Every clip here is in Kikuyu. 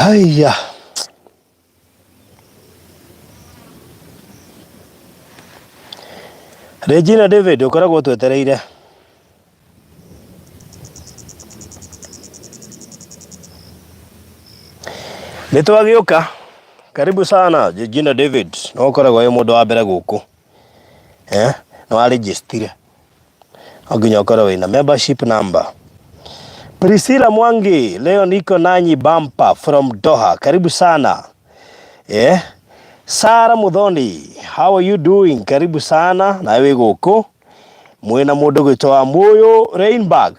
Haiya. Regina David ũkoragwo twetereire. Nĩ twagĩũka. Karibu sana Regina David. No ũkoragwo wĩ mũndũ wa mbere gũkũ. Eh? Nĩ warĩnjĩstire. No nginya ũkorwo wĩna membership number. Priscilla Mwangi, leo niko nanyi bumper from Doha. Karibu sana. Eh? Sara Muthoni, how are you doing? Karibu sana nawe wĩ gũkũ. Mwĩna mũndũ gwĩtwo wa Muyu Rainbag.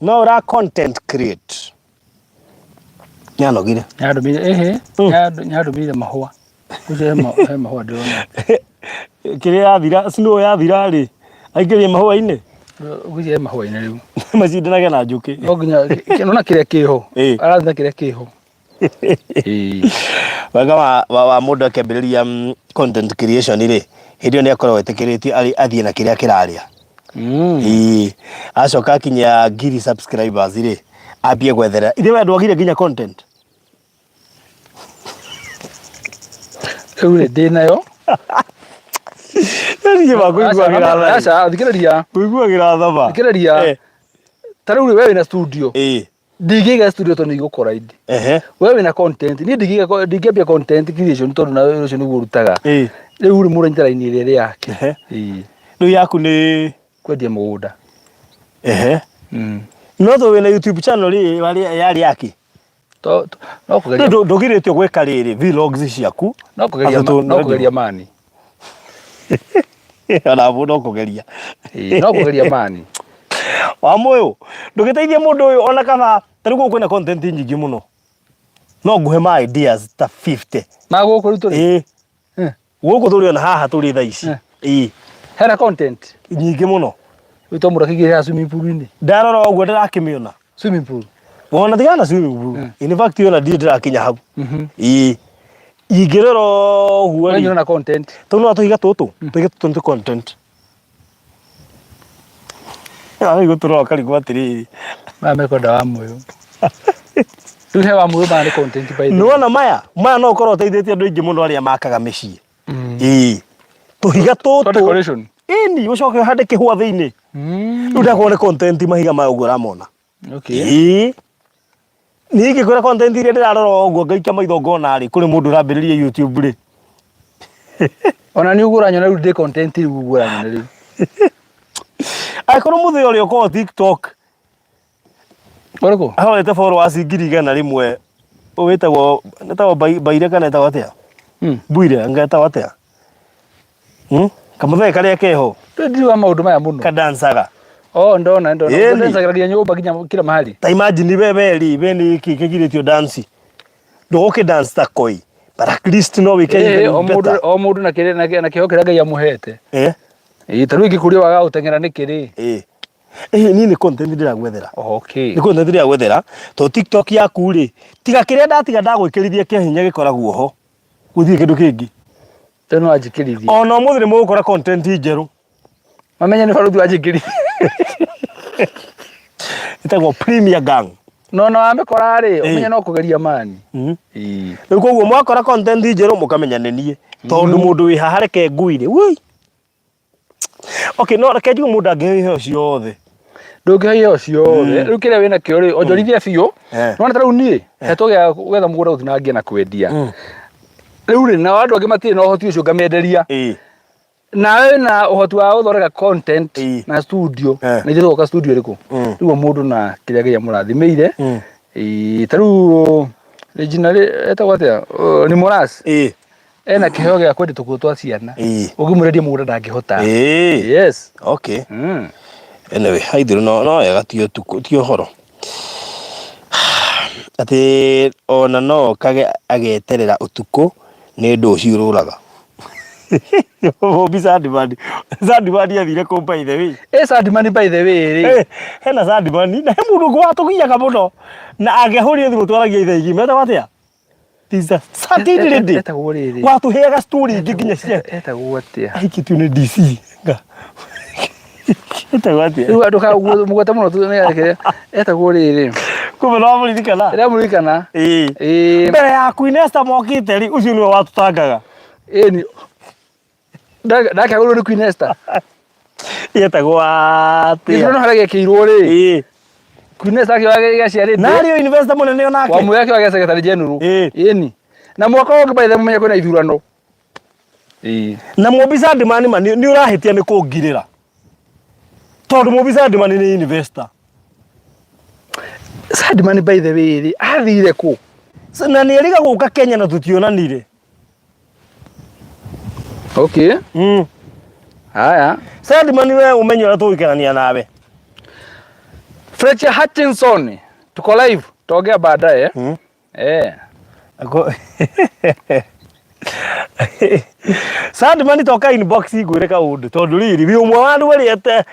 No ũra content create. Nĩanogire. Nyandũmĩire ĩhĩ, nyandũmĩire mahũa. Ũcio he mahũa ndĩrona. Kĩrĩa yathira, snow yathira rĩ, aingĩrie mahũa-inĩ. Ũgĩcie he mahũa-inĩ rĩu. Macindanage na njũkĩ. No nginya nona kĩrĩa kĩho. Ĩĩ. Arathiĩ na kĩrĩa kĩho. Ĩĩ. Wega wa mũndũ akĩambĩrĩria content creation rĩ, hĩndĩ ĩyo nĩ akoragwo etĩkĩrĩtio athiĩ na kĩrĩa kĩrarĩa. Ĩĩ. Acoka akinyia ngiri subscribers rĩ, ambie gwetherera. Ithe we ndwagire nginya content? Rĩu rĩ ndĩ nayo. Niĩ ma kũiguagĩra tha. Aca, thikĩrĩria. Kũiguagĩra tha ma. Thikĩrĩria. Ta rĩu rĩ we wĩna studio. Ĩĩ. Ndingĩiga studio tondũ nĩ igũkora indi. We wĩna content. Niĩ ndingĩambia content creation tondũ nawe wĩra ũcio nĩguo ũrutaga. Rĩu rĩ mũndũ anyita raini ĩrĩa ĩrĩ yake. Ĩĩ. Rĩu yaku nĩ kwendia mũgũnda. No tondũ wĩna YouTube channel rĩ yarĩ yake? No kũgeria. Ndũgirĩtio gwĩka rĩrĩ vlogs ciaku. No kũgeria Atĩ no kũgeria mani. Ona mũndũ no kũgeria. Ĩĩ, no kũgeria mani. Wa mũyũ, ndũgĩteithie mũndũ ũyũ ona kaba ta rĩu gũkũ kwĩna content nyingĩ mũno. No nguhe ma ideas ta 50. Ma gũkũ rĩu tũrĩ? Ĩĩ. Gũkũ tũrĩ ona haha tũrĩ thaa ici. Ĩĩ. Hena content? Nyingĩ mũno. Rĩu to mũndũ akĩingĩra haha swimming pool-inĩ. Ndarora ũguo ndĩrakĩmĩona. Swimming pool? Wona tigana na swimming pool. In fact ona ndirĩ ndĩrakinya hau. Ĩĩ. Ingĩrora ũguo rĩ. Ũranyona content. Tũu no tũhiga tũtũ. Tũhiga tũtũ nĩ tũ content. Rĩu gũtũrora ũkarigwo atĩrĩrĩ. Maya mekwenda wa mũyũ. Rĩu he wa mũyũ maya nĩ content by the way. Nĩwona maya? Maya no ũkorwo ũteithĩtie andũ aingĩ mũno arĩa makaga mĩciĩ. Ĩĩ. Tũhiga Twa tũtũ. decoration. Ĩni, ũcoke ũhande kĩhũa thĩinĩ. Rĩu ndakorwo nĩ content mahiga maya ũguo ũramona. Okay. Ĩĩ. Niĩ ingĩkwĩra content iria ndĩrarora ũguo ngaikia maitho ngona rĩ, kũrĩ mũndũ ũrambĩrĩria YouTube rĩ. Ona nĩ ũguo ũranyona rĩu ndĩ content rĩu ũguo ũranyona rĩu. Angĩkorwo mũthee ũrĩa ũkoragwo TikTok Ũrĩkũ? ahorete followers 100,000 wĩtagwo wĩtagwo Baire kana etagwo atĩa? Buire anga etagwo atĩa? Kamũthee karĩa keho. Rĩu ndirĩ wa maũndũ maya mũno. Kadancaga. Oh, ndona ndona. Ĩni. Kadancaga nginya nyũmba nginya kila mahali. Ta imagine we we rĩ, we nĩ kĩ kĩgirĩtio dance. Ndũgũkĩ dance ta koi. But at least no wĩke Ĩĩ, even o mũndũ better. o mũndũ na kĩrĩa na kĩheo kĩrĩa Ngai amũhete. Ĩĩ, ta rĩu ingĩkũria waga gũteng'era nĩkĩ rĩ? Ĩĩ. Ĩĩ, niĩ nĩ content ndĩragwethera. Okay. Nĩ content ndĩragwethera. To TikTok yaku rĩ, tiga kĩrĩa ndatiga ndagwĩkĩrithia kĩa hinya gĩkoragwo ho. Gũtirĩ kĩndũ kĩngĩ. Rĩu no anjĩkĩrithie. Ona ũmũthĩ nĩ mũgũkora content njerũ. Mamenye nĩ barũthi wanjĩkĩrithia. Ĩtagwo Premier Gang. No na wamĩkora rĩ, ũmenye no kũgeria mani. Ĩĩ. Rĩu koguo mwakora content njerũ mũkamenya nĩ niĩ. Tondũ mũndũ wĩ haha reke ngui-rĩ, wũi. Okay, no reke njuge mũndũ angĩheo iheo ciothe. Ndũngĩheo iheo ciothe. Rĩu kĩrĩa wĩna kĩo rĩ, onjorithia biũ. Nĩwona ta rĩu niĩ, hetwo gĩa gwetha mũgũnda gũtinangia na kwendia. Rĩu rĩ, nao andũ angĩ matirĩ na ũhoti ũcio ngamenderia. Nawe wĩna ũhoti wa gũthondeka content na studio. Na ithuĩ tũgoka studio ĩrĩkũ? Rĩu o mũndũ na kĩrĩa Ngai amũrathimĩire. Ĩĩ, ta rĩu Regina rĩ, etagwo atĩa? Nĩ Moras. Ena kĩheo gĩa kwendia tũkuo twa ciana. Ũngĩmũrendia mũgũnda ndangĩhota. Yes. Okay. Anyway, haithirũ no wega ti ũtukũ ti ũhoro. Atĩ ona no okage ageterera ũtukũ nĩ ndũciũrũraga. Mũmbi Sandman. Sandman athire kũ by the way? Sandman by the way rĩ. Hena Sandman na he mũndũ ũngĩ watũgiaga mũno na angĩahũrire thimũ twaragia ithaa igima etagwo atĩa? There's a certain lady. Etagwo rĩrĩ. Watũheaga story ingĩ nginya cia. Etagwo atĩa? Ahikĩtio nĩ DC. Nga. Etagwo atĩa? Rĩu andũ ka mũgwete mũno tu nĩ etagwo rĩrĩ. Kumbe no mũririkana. Ndĩramũririkana. Ĩĩ. Ĩĩ. Mbere ya Queen Esther mokĩte rĩ, ũcio nĩwe watũtangaga. Ĩni. Ndakĩagũrwo nĩ Queen Esther. Yetagwo atĩa? Gĩthurano harĩa gĩekĩirwo rĩ. Ĩĩ. Queen Esther akĩoya gĩaciarĩte. Na arĩ o investor mũnene onake. Wamũya akĩoya gĩa secretary general. Ĩĩ. Ĩni. Na mwaka ũngĩ by the way mũmenye kwĩna ithurano. Ĩĩ. Na Mũmbi Sandman ma nĩ ũrahĩtia nĩ kũngirĩra. Tondũ Mũmbi Sandman nĩ investor. Sandman by the way rĩ, athire kũ? Na nĩ erĩga gũka Kenya na tũtionanire. Okay. Haya. Sandman we ũmenye ũrĩa tũgũikarania nawe. Fletcher Hutchinson, tuko live, tutaongea baadaye. Eh. Sandman toka inbox ngwĩre kaũndũ tondũ rĩrĩ wĩ ũmwe wa andũ arĩa te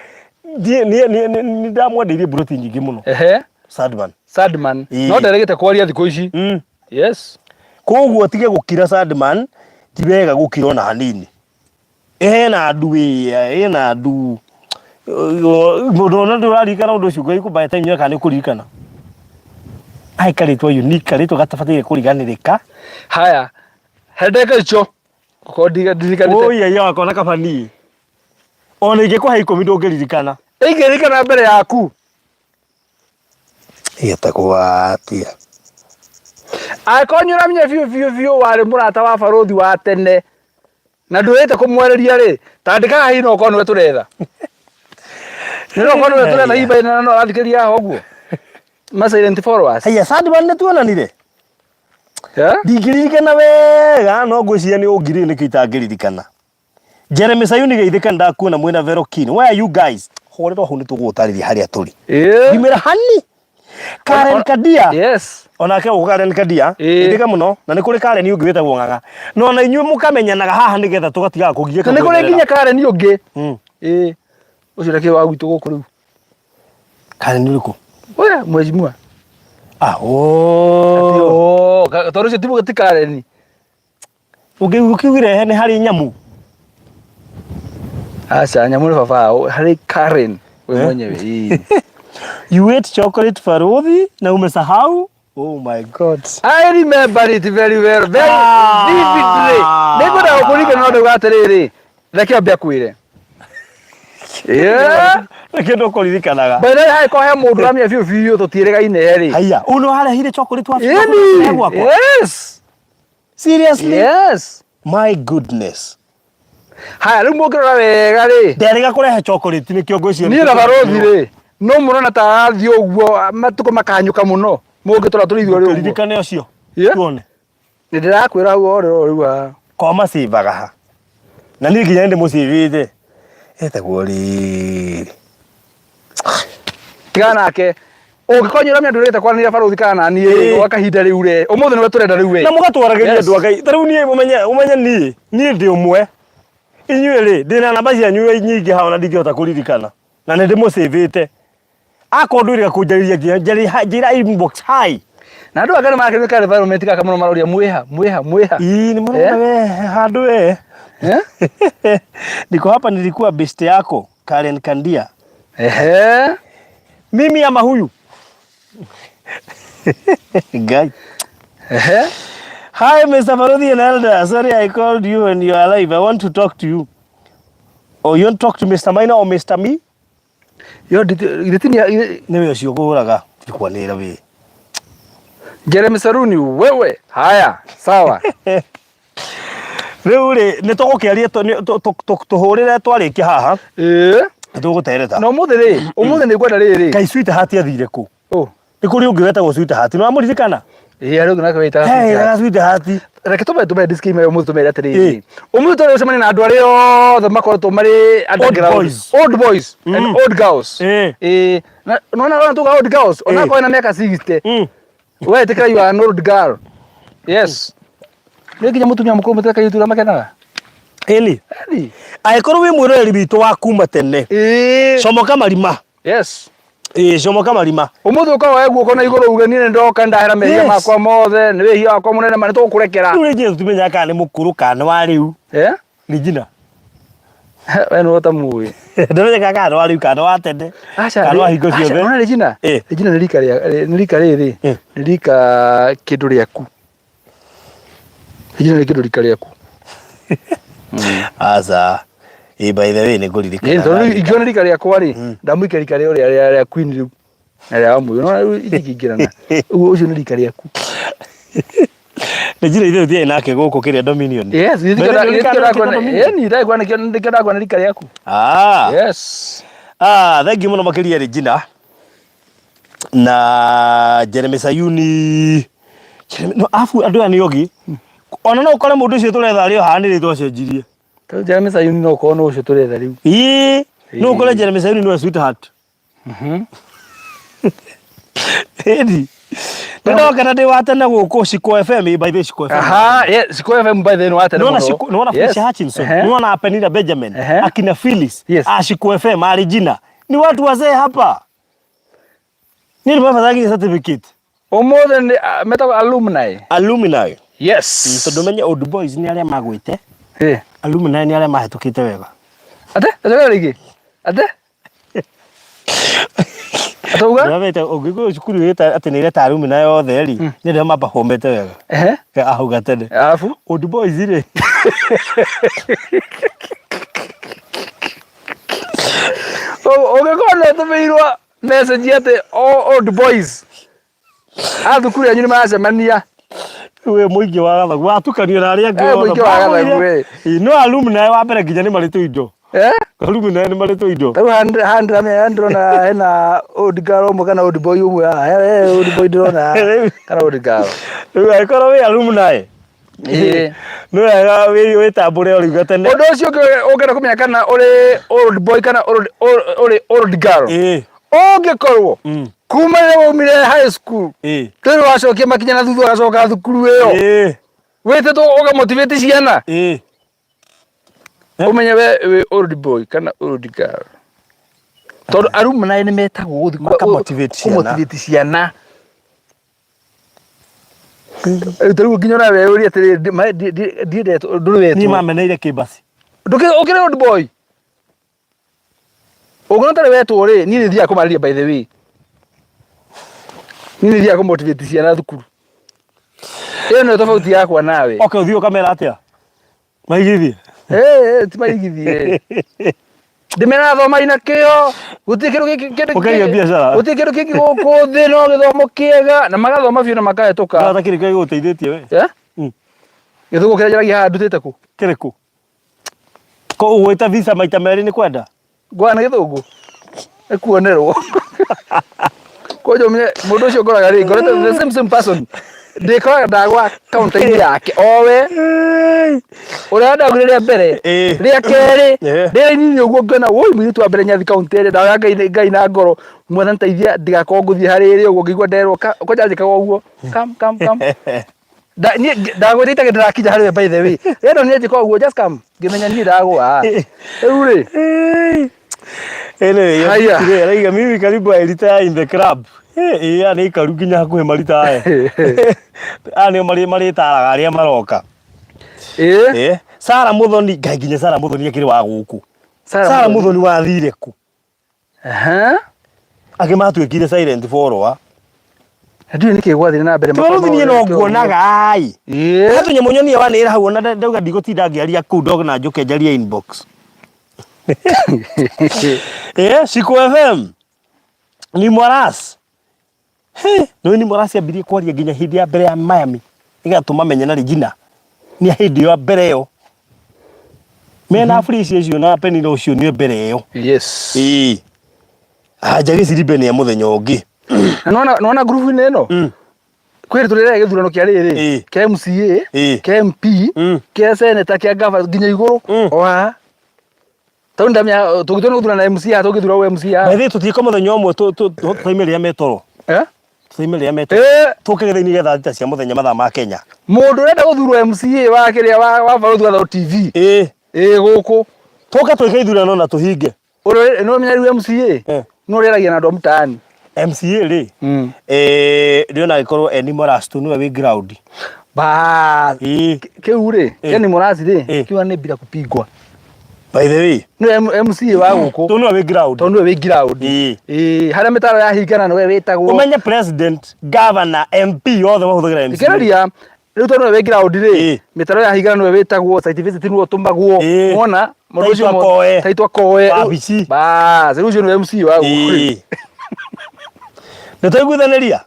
nĩ ndamwendeirie mburoti nyingĩ mũno. Ehe. Sandman. Sandman. Ĩĩ. No nderegete kwaria thikũ ici. Yes. Koguo tige gũkira Sandman, ti wega gũkira ona hanini. Ena andu wĩ ena andu mũndũ ona ndũraririkana ũndũ ũcio Ngai kũmbaye time kana nĩ ũkũririkana. Ai karĩtwa unique karĩtwa gatabataire kũriganĩrĩka. Haya. He ndagĩka icio. Gũkorwo ndirikanĩte. Oi ai wakwa na kaba niĩ. Ona ingĩkũhe ikũmi ndũngĩririkana. Ingĩririkana mbere yaku. Getagwo atĩa? Angĩkorwo nĩ ũramenya biũ biũ biũ warĩ mũrata wa barũthi wa tene na ndwĩrĩte kũmwarĩria rĩ, tandĩkaga hihi no ũkorwo nĩwe tũretha. Nĩ no ũkorwo nĩwe tũretha hihi by now no arathikĩrĩria haha ũguo. Ma silent followers. Haya Sandman nĩ tuonanire? Eh? Ndingĩririkana wega no ngwĩciria nĩ ũngirire nĩkĩo itangĩririkana. Jeremy Sayuni geithĩka ndakuona mwĩna Verokin. Where are you guys? Hũrĩrwo hau nĩtũgũgũtarĩria harĩa tũrĩ. Ĩĩ. Thimĩra hani. Karen Kadia. Yes. Onake gũkũ Karen Kadia. Ĩĩ. Geithĩka mũno. Na nĩ kũrĩ Karen ũngĩ wĩtagwo Ng'ang'a. Na ona inyuĩ mũkamenyanaga haha nĩgetha tũgatigaga kũgiĩka. Na nĩ kũrĩ nginya Karen ũngĩ. Ĩĩ. Ũcio nakĩ wa gwitũ gũkũ rĩu. Karen ũrĩkũ? Oya mheshimiwa. Ah, oh. Oh, tondũ ũcio ti Karen. Ũngĩkiugire nĩ harĩ nyamũ. Aca nyamũ nĩ baba wao harĩ Karen we mwenyewe. Ĩĩ. You ate chocolate Farodhi na umesahau? Oh my God. I remember it very well, very Ah. vividly. Nĩngwenda gũkũririkana no ndauga atĩrĩrĩ, reke ambe akwĩre. Yeah. Nĩkĩo ndũkũririkanaga. By the way, angĩkorwo he mũndũ ũramenya biũ biũ tũtiĩrĩgaine rĩ. Haiya, ũyũ nĩ warehire chocolate wa Ĩni. gwakwa. Yes. Seriously? Yes. My goodness. Haya, rĩu mũngĩrora wega rĩ, Nderĩga kũrehe chocolate nĩkĩo ngwĩciria. niĩ na barũthi rĩ, no mũrona ta arathiĩ ũguo matukũ makanyũka mũno mũngĩtũra tũrĩ ithuerĩ ũguo. Ririkane ũcio. Yeah. Tuone. Nĩ ndĩrakwĩra hau o rĩo rĩu haha. Koma civaga ha. Na niĩ nginya ndĩmũcivĩte. Etagwo rĩrĩ. Tigana nake. Ũngĩkorwo nĩ ũramenya ndũrĩte kwaranĩria barũthi kana na niĩ Ĩĩ. gwa kahinda rĩu rĩ, ũmũthĩ nĩwe tũrenda rĩu we. Na mũgatwaragĩria Yes. andũ a Ngai. Ta rĩu niĩ ũmenye ũmenye niĩ niĩ ndĩ ũmwe. Inyuĩ rĩ ndĩna namba cianyu nyingĩ haha ona ndingĩhota kũririkana. Na nĩ ndĩmũcĩvĩte. Akorwo ndwĩrĩga kũnjarĩria nginya njĩra inbox hi. Na andũ anga nĩ marakĩrĩ ka environment gaka mũno maroria mwĩha mwĩha mwĩha. Ii nĩ mũrona we handũ we. Eh? Niko hapa nilikuwa best yako Karen Kandia. Ehe. Mimi ama huyu? Guy. Ehe. Hi Mr. Baruthi and Elder. Sorry I called you when you are alive. I want to talk to you. Oh, you want to talk to Mr. Minor or Mr. Me? Yo githĩ ti nĩ Nĩwe ũcio ũkũhũraga. Ndikwanĩra we. Jeremy Saruni wewe. Haya, sawa. Rĩu rĩ nĩ tũgũkĩaria tũhũrĩre twarĩkia haha. Ĩĩ. Nĩ tũgũtereta. Na ũmũthĩ rĩ, ũmũthĩ nĩ ngwenda rĩrĩ. Kai sweetheart athire kũ? Oh. Nĩ kũrĩ ũngĩ wetagwo sweetheart. Nĩ wamũririkana? Ĩĩ harĩ ũngĩ nake wĩtaga Hey, sweetheart. sweetheart. Reke tũmbe tũmbe disclaimer ũmũthĩ tũmere atĩrĩrĩ. Ĩĩ. Ũmũthĩ tũrĩ gũcemania na andũ arĩa othe makoretwo marĩ underground. boys. Old boys and old girls. Ĩĩ. Ĩĩ. Na nona nona tuga old girls, ona Ĩĩ. korwo na mĩaka 60. We ĩtĩkĩra you are an old girl. Yes. Nĩ nginya mũtumia mũkũrũ mũteka kairĩtu ũrĩa makenaga. Ĩni. Ĩni. Angĩkorwo wĩ mwĩroreri witũ wa kuma tene. Ĩĩ. Comoka marima. Yes. Ĩĩ comoka marima. Ũmũthĩ ũka woe guoko na igũrũ uge niĩ nĩ ndoka ndahera mehia Yes. makwa mothe nĩ wĩhia wakwa mũnene ma nĩ tũgũkũrekera. Rĩu rĩngĩ tũtimenyaga kana nĩ mũkũrũ kana nĩ wa rĩu. Eh? Regina. We nĩwe ũtamũĩ. Ndũmenye kana wa rĩu kana wa tene. Aca, Kana wa hingo ciothe. Nona Regina? Eh. Regina nĩ rika rĩa nĩ rika rĩrĩ. Eh. Nĩ rika kĩndũ rĩaku. Regina nĩ kĩndũ rika rĩaku. Aca. Ĩ by the way nĩ ngũririkana. Ĩĩ tondũ ingĩona rika rĩakwa rĩ, ndamũikia rika rĩa rĩa rĩa Queen rĩu. Na rĩa Wamũyũ. Nona rĩu itingĩingĩrana. Ũguo ũcio nĩ rika rĩaku. Nĩ njĩra ithe ũthiaĩ nake gũkũ kĩrĩa Dominion. Yes, By the way, nĩũririkanaga kĩrĩa Dominion? ĩni ndagwa nĩkĩo nĩkĩo ndagwa nĩ rika rĩaku. Ah. Yes. Ah, thank you mũno makĩria Regina na Jeremy Sayuni. Jeremy, no afu andũ aya nĩ ogi. Ona no ũkore mũndũ ũcio tũretha arĩ o haha nĩ rĩtwa acenjirie. Tondũ Jeremy Sayuni no ũkorwo nĩ ũcio tũretha rĩu. Ĩĩ, no ũkore Jeremy Sayuni nĩwe sweetheart. Ĩni. Nĩ ndoka ndĩ wa tene gũkũ Shiko FM, by the way Shiko FM. Aha, yes, Shiko FM by the way nĩ wa tene Nĩwona mũno. Shiko, nĩwona Yes. Felicia Hutchinson, Ehe. nĩwona Penina Benjamin, Ehe. akina Phyllis, Yes. a Shiko FM, a Regina. Ni watu wazee hapa. Nini mabathagia certificate? Ũmũthĩ nĩ ah, metagwo alumni. Alumni. Yes. Tondũ menye old boys nĩ arĩa magwĩte, Eh. alumni nĩ arĩa mahĩtũkĩte wega. Ate, ate rĩngĩ. Ate. Atauga? Ndĩramete ũngĩkorwo cukuru ĩta atĩ nĩ ĩreta alumni yothe rĩ, nĩ arĩa mapahomete wega. Ehe. Hau gatene. Alafu Old boys rĩ. Ũngĩkorwo nĩ ũtũmĩirwo message atĩ all old boys a thukuru yanyu nĩ maracemania We mũingĩ wa gathagu watukanio na arĩa angĩ Eh, othe. mũingĩ wa gathagu, Magũire. eh. Ĩ, no alumni wa mbere nginya nĩ marĩtwo indo. Eh? Alumni nĩ marĩtwo indo. Tarĩu haha ndĩramenya ndĩrona hena old girl ũmwe kana old boy ũmwe haha. He old boy ndĩrona haha kana old girl. Rĩu angĩkorwo wĩ alumni Ĩĩ. nĩ wega wĩtambũre o rĩu gatene. Ũndũ ũcio ũngĩ ũngĩenda kũmenya kana ũrĩ old boy kana ũrĩ old girl. Ĩĩ. Ũngĩkorwo Mm. kuma rĩrĩa waumire high school Ĩĩ. ndũrĩ wacokia makinya na thutha ũgacoka thukuru ĩyo Ĩĩ. wĩtĩtwo ũgamotivate ciana Ĩĩ. Ũmenye we wĩ old boy kana old girl. Tondũ alumni nĩ metagwo gũthiĩ Makamotivate ciana. kũmotivate ciana. Rĩu ta rĩu nginya ona weyũrie atĩrĩrĩ ndiendetwo ndũrĩ Niĩ wetwo. mameneire kĩmbaci. Ndũkĩ ũkĩrĩ old boy. Ũngĩona ũtarĩ wetwo rĩ, niĩ nĩ thiaga kũmarĩria by the way. Niĩ nĩ thiaga kũmotivate ciana thukuru. Ĩyo nĩyo tofauti yakwa nawe. Okay, ũthiĩ ũkamera atĩa? Maigithie. Eh, eh, ti maigithie. Ndĩmeraga thomai na kĩo. Gũtirĩ kĩndũ gĩkĩ kĩndũ Ũkaiga biacara. Gũtirĩ kĩndũ kĩngĩ gũkũ thĩ no gĩthomo kĩega na magathoma biũ na makahĩtũka. Ndũrata kĩrĩkũ gĩgũteithĩtie we? Eh? Mm. Gĩthũngũ kĩrĩa njaragia haha ndutĩte kũ? Kĩrĩkũ? Ko ũgwĩta visa maita merĩ nĩ kwenda? Ngwaga na gĩthũngũ? Nĩ kuonerwo. Kwanja ũmenye mũndũ ũcio ngoraga rĩ, ngorete the same same person. Ndĩkoraga ndagwa counter-inĩ yake owe ũrĩa ndagũrire rĩa mbere Ĩĩ. rĩa kerĩ Ĩĩ. rĩrĩa inini ũguo ngĩona woi mũirĩtu wa mbere nyathi counter ĩrĩa ndahoya Ngai Ngai na ngoro mwathani teithia ndigakorwo ngũthiĩ harĩ ĩrĩ ũguo ngĩigua nderwo kwanja njĩkaga ũguo come come come Nda- niĩ ndagwĩte itarĩ ndĩrakinya harĩ we by the way rĩrĩa ndonire njĩka ũguo just come ngĩmenya niĩ ndagwa rĩu rĩ Anyway, Haya. hiyo araiga mimi karibu I retire in the club. Eh, ĩĩ nĩ ikaru nginya hakuhĩ maritae. Aya nĩo marĩ marĩtaraga arĩa maroka. ĩĩ Eh, Sara Muthoni, ngai nginya Sara Muthoni akĩrĩ wa gũkũ. Sarah Sara Muthoni. Muthoni wathire kũ? Aha. Angĩ matuĩkire silent follower. Ndiũĩ nĩkĩ gwathire na mbere Tondũ niĩ no nguonaga ai. Ĩĩ. He tũnyamũ nyonie wanĩrĩra hau ona ndauga ndigũtinda ngĩaria kũu ndog na njũke njarie inbox. Eh, Shiko FM. Ni Mwaras. He, nĩ ni Mwaras ambirie kwaria nginya hĩndĩ ya mbere ya Miami. Nĩgetha tũmamenye na Regina. Nĩ hĩndĩ ĩyo mbere ĩyo. Mena Felicia ũcio na Penina ũcio nĩ mbere ĩyo. Yes. Ĩĩ. Anja gĩciribe nĩ ya mũthenya ũngĩ. Na nona nona ngurubu-inĩ ĩno kwĩ tũrĩrĩa gĩthurano kĩa rĩrĩ Ĩĩ. kĩa MCA Ĩĩ. kĩa MP kĩa senator kĩa governor nginya igũrũ o haha tondũ ndamenya tũngĩtua nĩ gũthurana MCA tũngĩthura ũ MCA By the way tũtiĩka mũthenya ũmwe tũime rĩrĩa metoro. Eh? Tũime rĩrĩa metoro. Eh, Tũke gĩthĩ-inĩ gĩa thaa thita cia mũthenya mathaa ma Kenya. mũndũ ũrenda gũthurwo MCA wa kĩrĩa wa wa Barũthi wa Thao TV Ĩĩ. ĩ gũkũ Tũke twĩke ithurano na tũhinge. Ũrĩa nĩ ũmenya rĩu MCA Eh. nĩ ũrĩaragia na andũ a mtaani MCA rĩ eh ndĩrona agĩkorwo Eni Morastu nĩwe wĩ ground. Bas Ĩĩ. kĩu rĩ Eh. Ken Morasi rĩ Eh. kiuga nĩ bila kupigwa. By the way, Nĩwe MCA wa gũkũ. Tondũ nĩwe wĩ ground. Tondũ nĩwe wĩ ground. Ĩĩ. Ĩĩ, harĩa mĩtaro yahingana nĩwe wĩtagwo. Ũmenye president, governor, MP othe mahũthagĩra MCA. Thikĩrĩria, rĩu tondũ nĩwe wĩ ground rĩ, Ĩĩ. mĩtaro yahingana nĩwe wĩtagwo, site visit nĩwe ũtũmagwo. Ĩĩ. Wona? Mũndũ Taitũ ũcio akoe. Taitũ akoe. Wabici. Bas, rĩu ũcio nĩwe MCA wa gũkũ. Ĩĩ. Nĩ twaiguithanĩria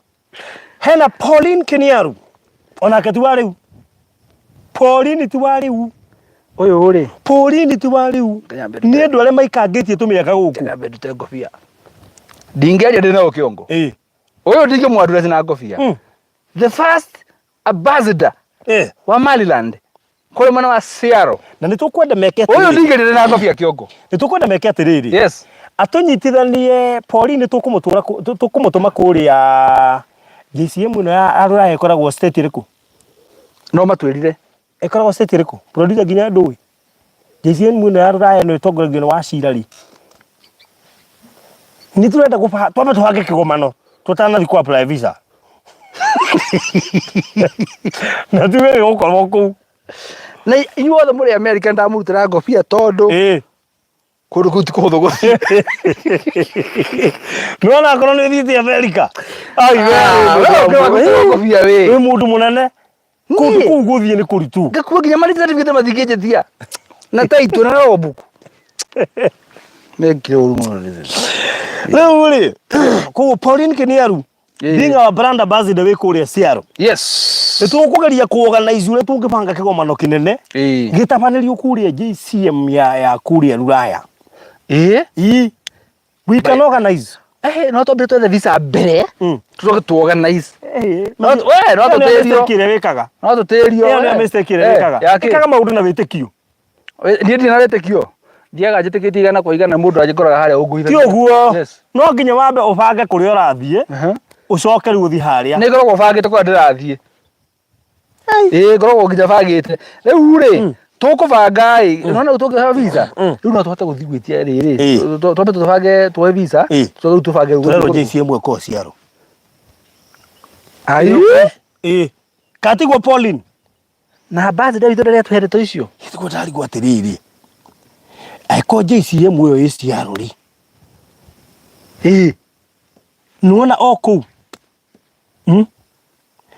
hena Pauline Kiniaru onake ti wa rĩu Pauline ti wa rĩu Ũyũ rĩ, Pauline ti wa rĩu Nyambe ndute- nĩ andũ arĩa maikangĩtie tũmĩaka gũkũ nyambe ndute ngobia. Ndingĩaria ndĩ nayo kĩongo. Ĩĩ. Ũyũ ndingĩmwandura na ngobia. The first ambassador wa Maryland kũrĩ mwena wa Seattle. Na nĩ tũkwenda meke Ũyũ atĩrĩrĩ ndingĩrire na ngobia kĩongo. Nĩ tũkwenda meke atĩrĩrĩ Atũnyitithanie Pauline tũkũmũtũra tũkũmũtũma kũrĩa JCM ĩno ya Rũraya ĩkoragwo state ĩrĩkũ? No matwĩrire. Ĩkoragwo state ĩrĩkũ? Producer nginya ndũĩ. JCM ĩno ya Rũraya ĩno ĩtongoragio nĩ Wachira rĩ. Nĩ tũrenda gũba twambe tũbange kĩgomano tũtanathiĩ kũ apply visa. Na tuge gĩgũkorwo kũu. Na inyuothe mũrĩ America ndamũrutĩra ngobia tondũ kũndũ kũu ti kũhũthũ gũthiĩ. Nĩwona akorwo nĩ ũthiĩte America. Ai we Ah, we ũkĩwa ngobia we. Wĩ mũndũ mũnene. Kũndũ Niĩ? kũu gũthiĩ nĩ kũritũ. Ngakua nginya marĩ certificate matingĩnjĩtia. Na taitũ na robuku. Mekire ũru mũno. Rĩu rĩ, koguo Pauline Kiniaru Ĩĩ. being our brand ambassador wĩ kũrĩa Seattle. Nĩ tũkũgeria kũ-organize ũrĩa tũngĩbanga kĩgomano kĩnene gĩtabanĩrio kũrĩa JCM ya kũrĩa Ruraya. Ĩĩ. We can organize. Eh, no twambe twethe visa mbere tũcoke tu organize. No we no Ĩyo nĩyo tũtĩrio. mistake ĩrĩa wĩkaga. No tũtĩrio. Ĩyo nĩyo mistake ĩrĩa wĩkaga. Ĩkaga maũndũ na wĩtĩkio. Niĩ ndirĩ na wĩtĩkio. Thiaga njĩtĩkĩtie igana kwa igana mũndũ angĩkoraga harĩa Ti ũngũithagia. ũguo. Yes. No nginya wambe ũbange kũrĩa ũrathiĩ, ũcoke rĩu ũthiĩ harĩa. Nĩ ngoragwo bangĩte kũrĩa ndĩrathiĩ. Ĩĩ ngoragwo nginya bangĩte. Rĩu rĩ, tũkũbanga ĩ, nĩwona rĩu tũngĩheo visa, rĩu no tũhote gũthiĩ gwĩtia rĩrĩ, twambe tũbange tuoe visa, tũcoke rĩu tũbange rĩu Tũrerwo gũthiĩ. JCM ĩkoragwo Seattle. Ai. Ĩĩ. Katiguo Pauline? Na ambassador witũ ndarĩ atũhe ndeto icio. Githĩ ndarigwo atĩrĩrĩ, angĩkorwo JCM ĩyo ĩ Seattle rĩ, Ĩĩ. nĩwona o kũu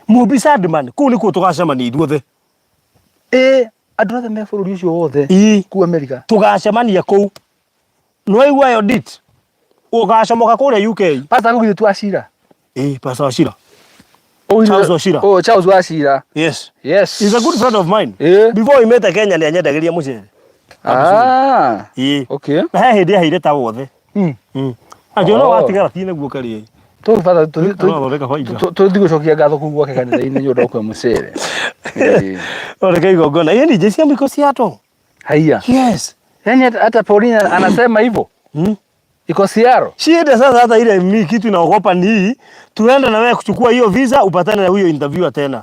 Mumbi Sandman kũu nĩkuo tũgacemania ithuothe. Ĩĩ, andũ othe me bũrũri ũcio wothe. Ĩĩ. Kũu America. Tũgacemania kũu. Nĩwaigua ĩyo dit? Ũgacomoka kũrĩa UK. Pastor gũgithĩ tu Wachira. Ĩĩ, Pastor Wachira. Charles Wachira. Oh, Charles Wachira. Yes. Yes. He's a good friend of mine. Ĩĩ. Before we met Kenya nĩ anyendagĩria mũcere. Ah. Ĩĩ. Okay. Na he hĩndĩ aheire ta wothe. Angiona Oh. watigara ti nĩguo karĩe. Tũbatha tũthi Tũrathondeka baida. tũthi gũcokia ngatho kũu gwake kanitha-inĩ nĩ ũndũ wa kũhe mũcere. Ĩĩ. Thondeka igongona. Ĩĩ ni JCM iko Seattle. Haiya. Yes. Yaani hata Pauline anasema hivyo. Iko Seattle. Shida sasa hata ile mi kitu inaogopa ni hii, tuende na wewe kuchukua hiyo visa upatane na huyo interviewer tena.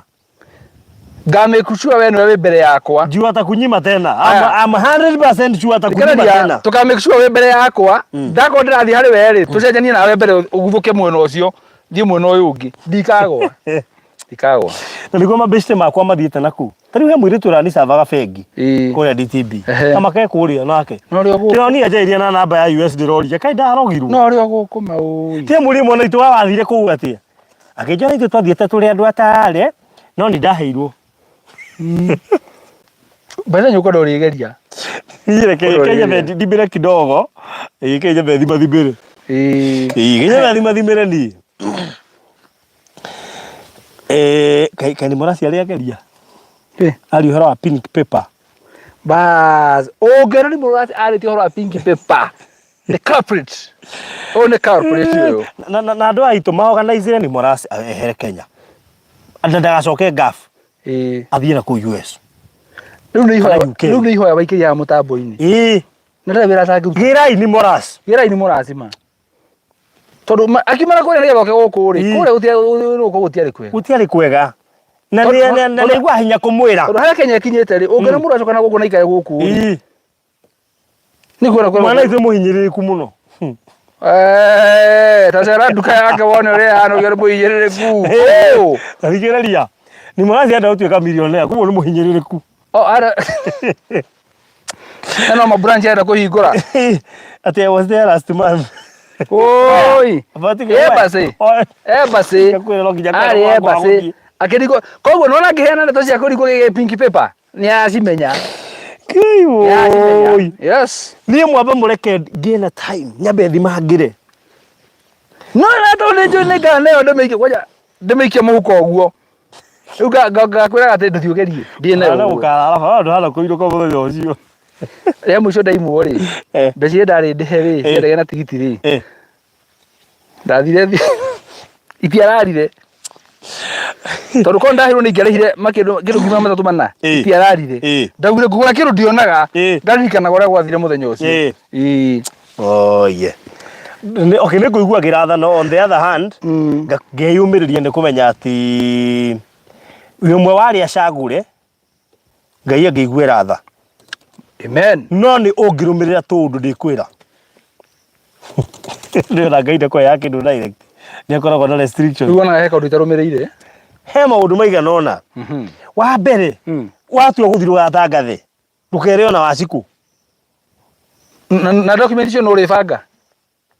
Ngamĩkucua we nĩwe wĩ mbere yakwa. Juu atakunyima tena. Aya. I'm 100% sure atakunyima Thikĩrĩria, tena. tũkamĩkucua wĩ mbere yakwa. Ndakorwo ndĩrathiĩ harĩ we rĩ, tũcenjanie nawe mbere ũguthũke mwena ũcio, thiĩ mwena ũyũ ũngĩ. Ndikagwa. Ndikagwa. Na nĩguo mabeshte makwa mathiĩte na kũu. Ta rĩu he mũirĩtu ũranicavaga bengi Ĩĩ. kũrĩa DTB. Ehe. Kama ke kũrĩa nake. No rĩo gũkũ. Kĩronia njaĩria na namba ya US ndĩroria kaĩ ndarogirwo. No rĩo gũkũ maũi. Tie mũriũ mwana witũ wa wathire kũu atĩa? Akĩnjĩra ithuĩ twathiĩte tũrĩ andũ atarĩ no nĩ ndaheirwo. Mbeca nyũkwenda ũrĩgeria. Niĩ reke Ũndũ Kenya ũrĩgeria. thimĩre kidogo. Ĩĩ Kenya thimathimĩre. Ĩĩ. Ĩĩ Kenya thimathimĩre niĩ. Eh, kaĩ kaĩ nĩ mũraci arĩa ageria? Ĩ. Aria ũhoro wa pink paper. Bas, ũngĩona nĩ mũndũ arĩtie ũhoro wa pink paper. The culprit. Ũyũ nĩ culprit ũyũ. Na andũ aitũ maorganizire ni Morasi ehere Kenya. Na ndagacoke Gulf, Ĩĩ. athiĩ na kũu US. Rĩu nĩ ihoya Kana UK. rĩu nĩ ihoya waikĩria haha mũtambo-inĩ. Ĩĩ, Na ndarĩ wĩra atangĩruta. gĩrai ni Morasi. Gĩrai nĩ mũracima. Tondũ akiumana kũrĩa nĩgetha oke gũkũ rĩ, Ĩĩ. kũrĩa gũtiarĩ gũkũ gũtiarĩ kwega. Gũtiarĩ kwega. Na Tondũ- nĩ tondũ- nĩigua hinya kũmwĩra. Tondũ harĩa Kenya ĩkinyĩte rĩ, ũngĩona mũndũ acoka na gũkũ na aikare gũkũ rĩ, Ĩĩ. nĩ kuona kwĩna Mwana witũ mũhinyĩrĩrĩku mũno. Eh, ta cera nduka yake wone ũrĩa ĩhana ũgĩe nĩ mũhinyĩrĩrĩku. Oh. Ta thikĩrĩria. Ni Morasi enda gũtuĩka millionaire, koguo nĩ mũhinyĩrĩrĩku. Oh, ara. Na no mabranch arenda kũhingũra. Atĩ I was there last month. Oi. Abati Embassy. Embassy. Ngakwĩra no nginya Arĩ kwenda embassy. gũthiĩ. Akĩrigwo. Koguo nĩwona ngĩheana ndeto cia kũrigwo gĩgĩ pink paper. Nĩ acimenya. Kĩi Nĩ acimenya. woi. Yes. Niĩ mwambe mũreke ngĩe na time nyambe thimangĩre. No na tondũ nĩ njũĩ nĩ nganeo ndĩmĩikie kwanja ndĩmĩikie mũhuko ũguo. Rĩu ngakwĩraga atĩ ndũthiĩ ũgerie. Thiĩ nayo Hana ũguo. gũkarara baba ndũhana kũinũka mũthenya ũcio. Rĩa mũico ndaimwo rĩ, Eh. mbeca iria ndarĩ ndĩhe rĩ, Eh. cia ndege na tigiti rĩ, Eh. ndathire thi itiararire. Tondũ korwo ndahĩrwo nĩ ingĩarĩhire makĩndũ kĩndũ ngiri matatũ mana, Eh. itiararire. Eh. Ndaugire ngũgũra kĩndũ ndionaga, Eh. ndaririkanaga ũrĩa gwathire mũthenya ũcio. Eh. Ĩĩ. Oh yeah. Nĩ- Okay, nĩ ngũiguagĩra tha no on the other hand Mm. ngeyũmĩrĩria nĩ kũmenya atĩ wĩ ũmwe wa arĩa acagũre Ngai angĩiguĩra tha Amen. no nĩ ũngĩrũmĩrĩra tũũndũ ndĩkwĩra ndĩrona Ngai ndakũheaga kĩndũ direct nĩ akoragwo na restriction Rĩu wonaga he kaũndũ itarũmĩrĩire. he maũndũ maigana ũna Mhm. wa mbere Mm. watua gũthiĩ ndũgatangathe ndũkere ona wacikũ Na, na document icio nĩ ũrĩbanga.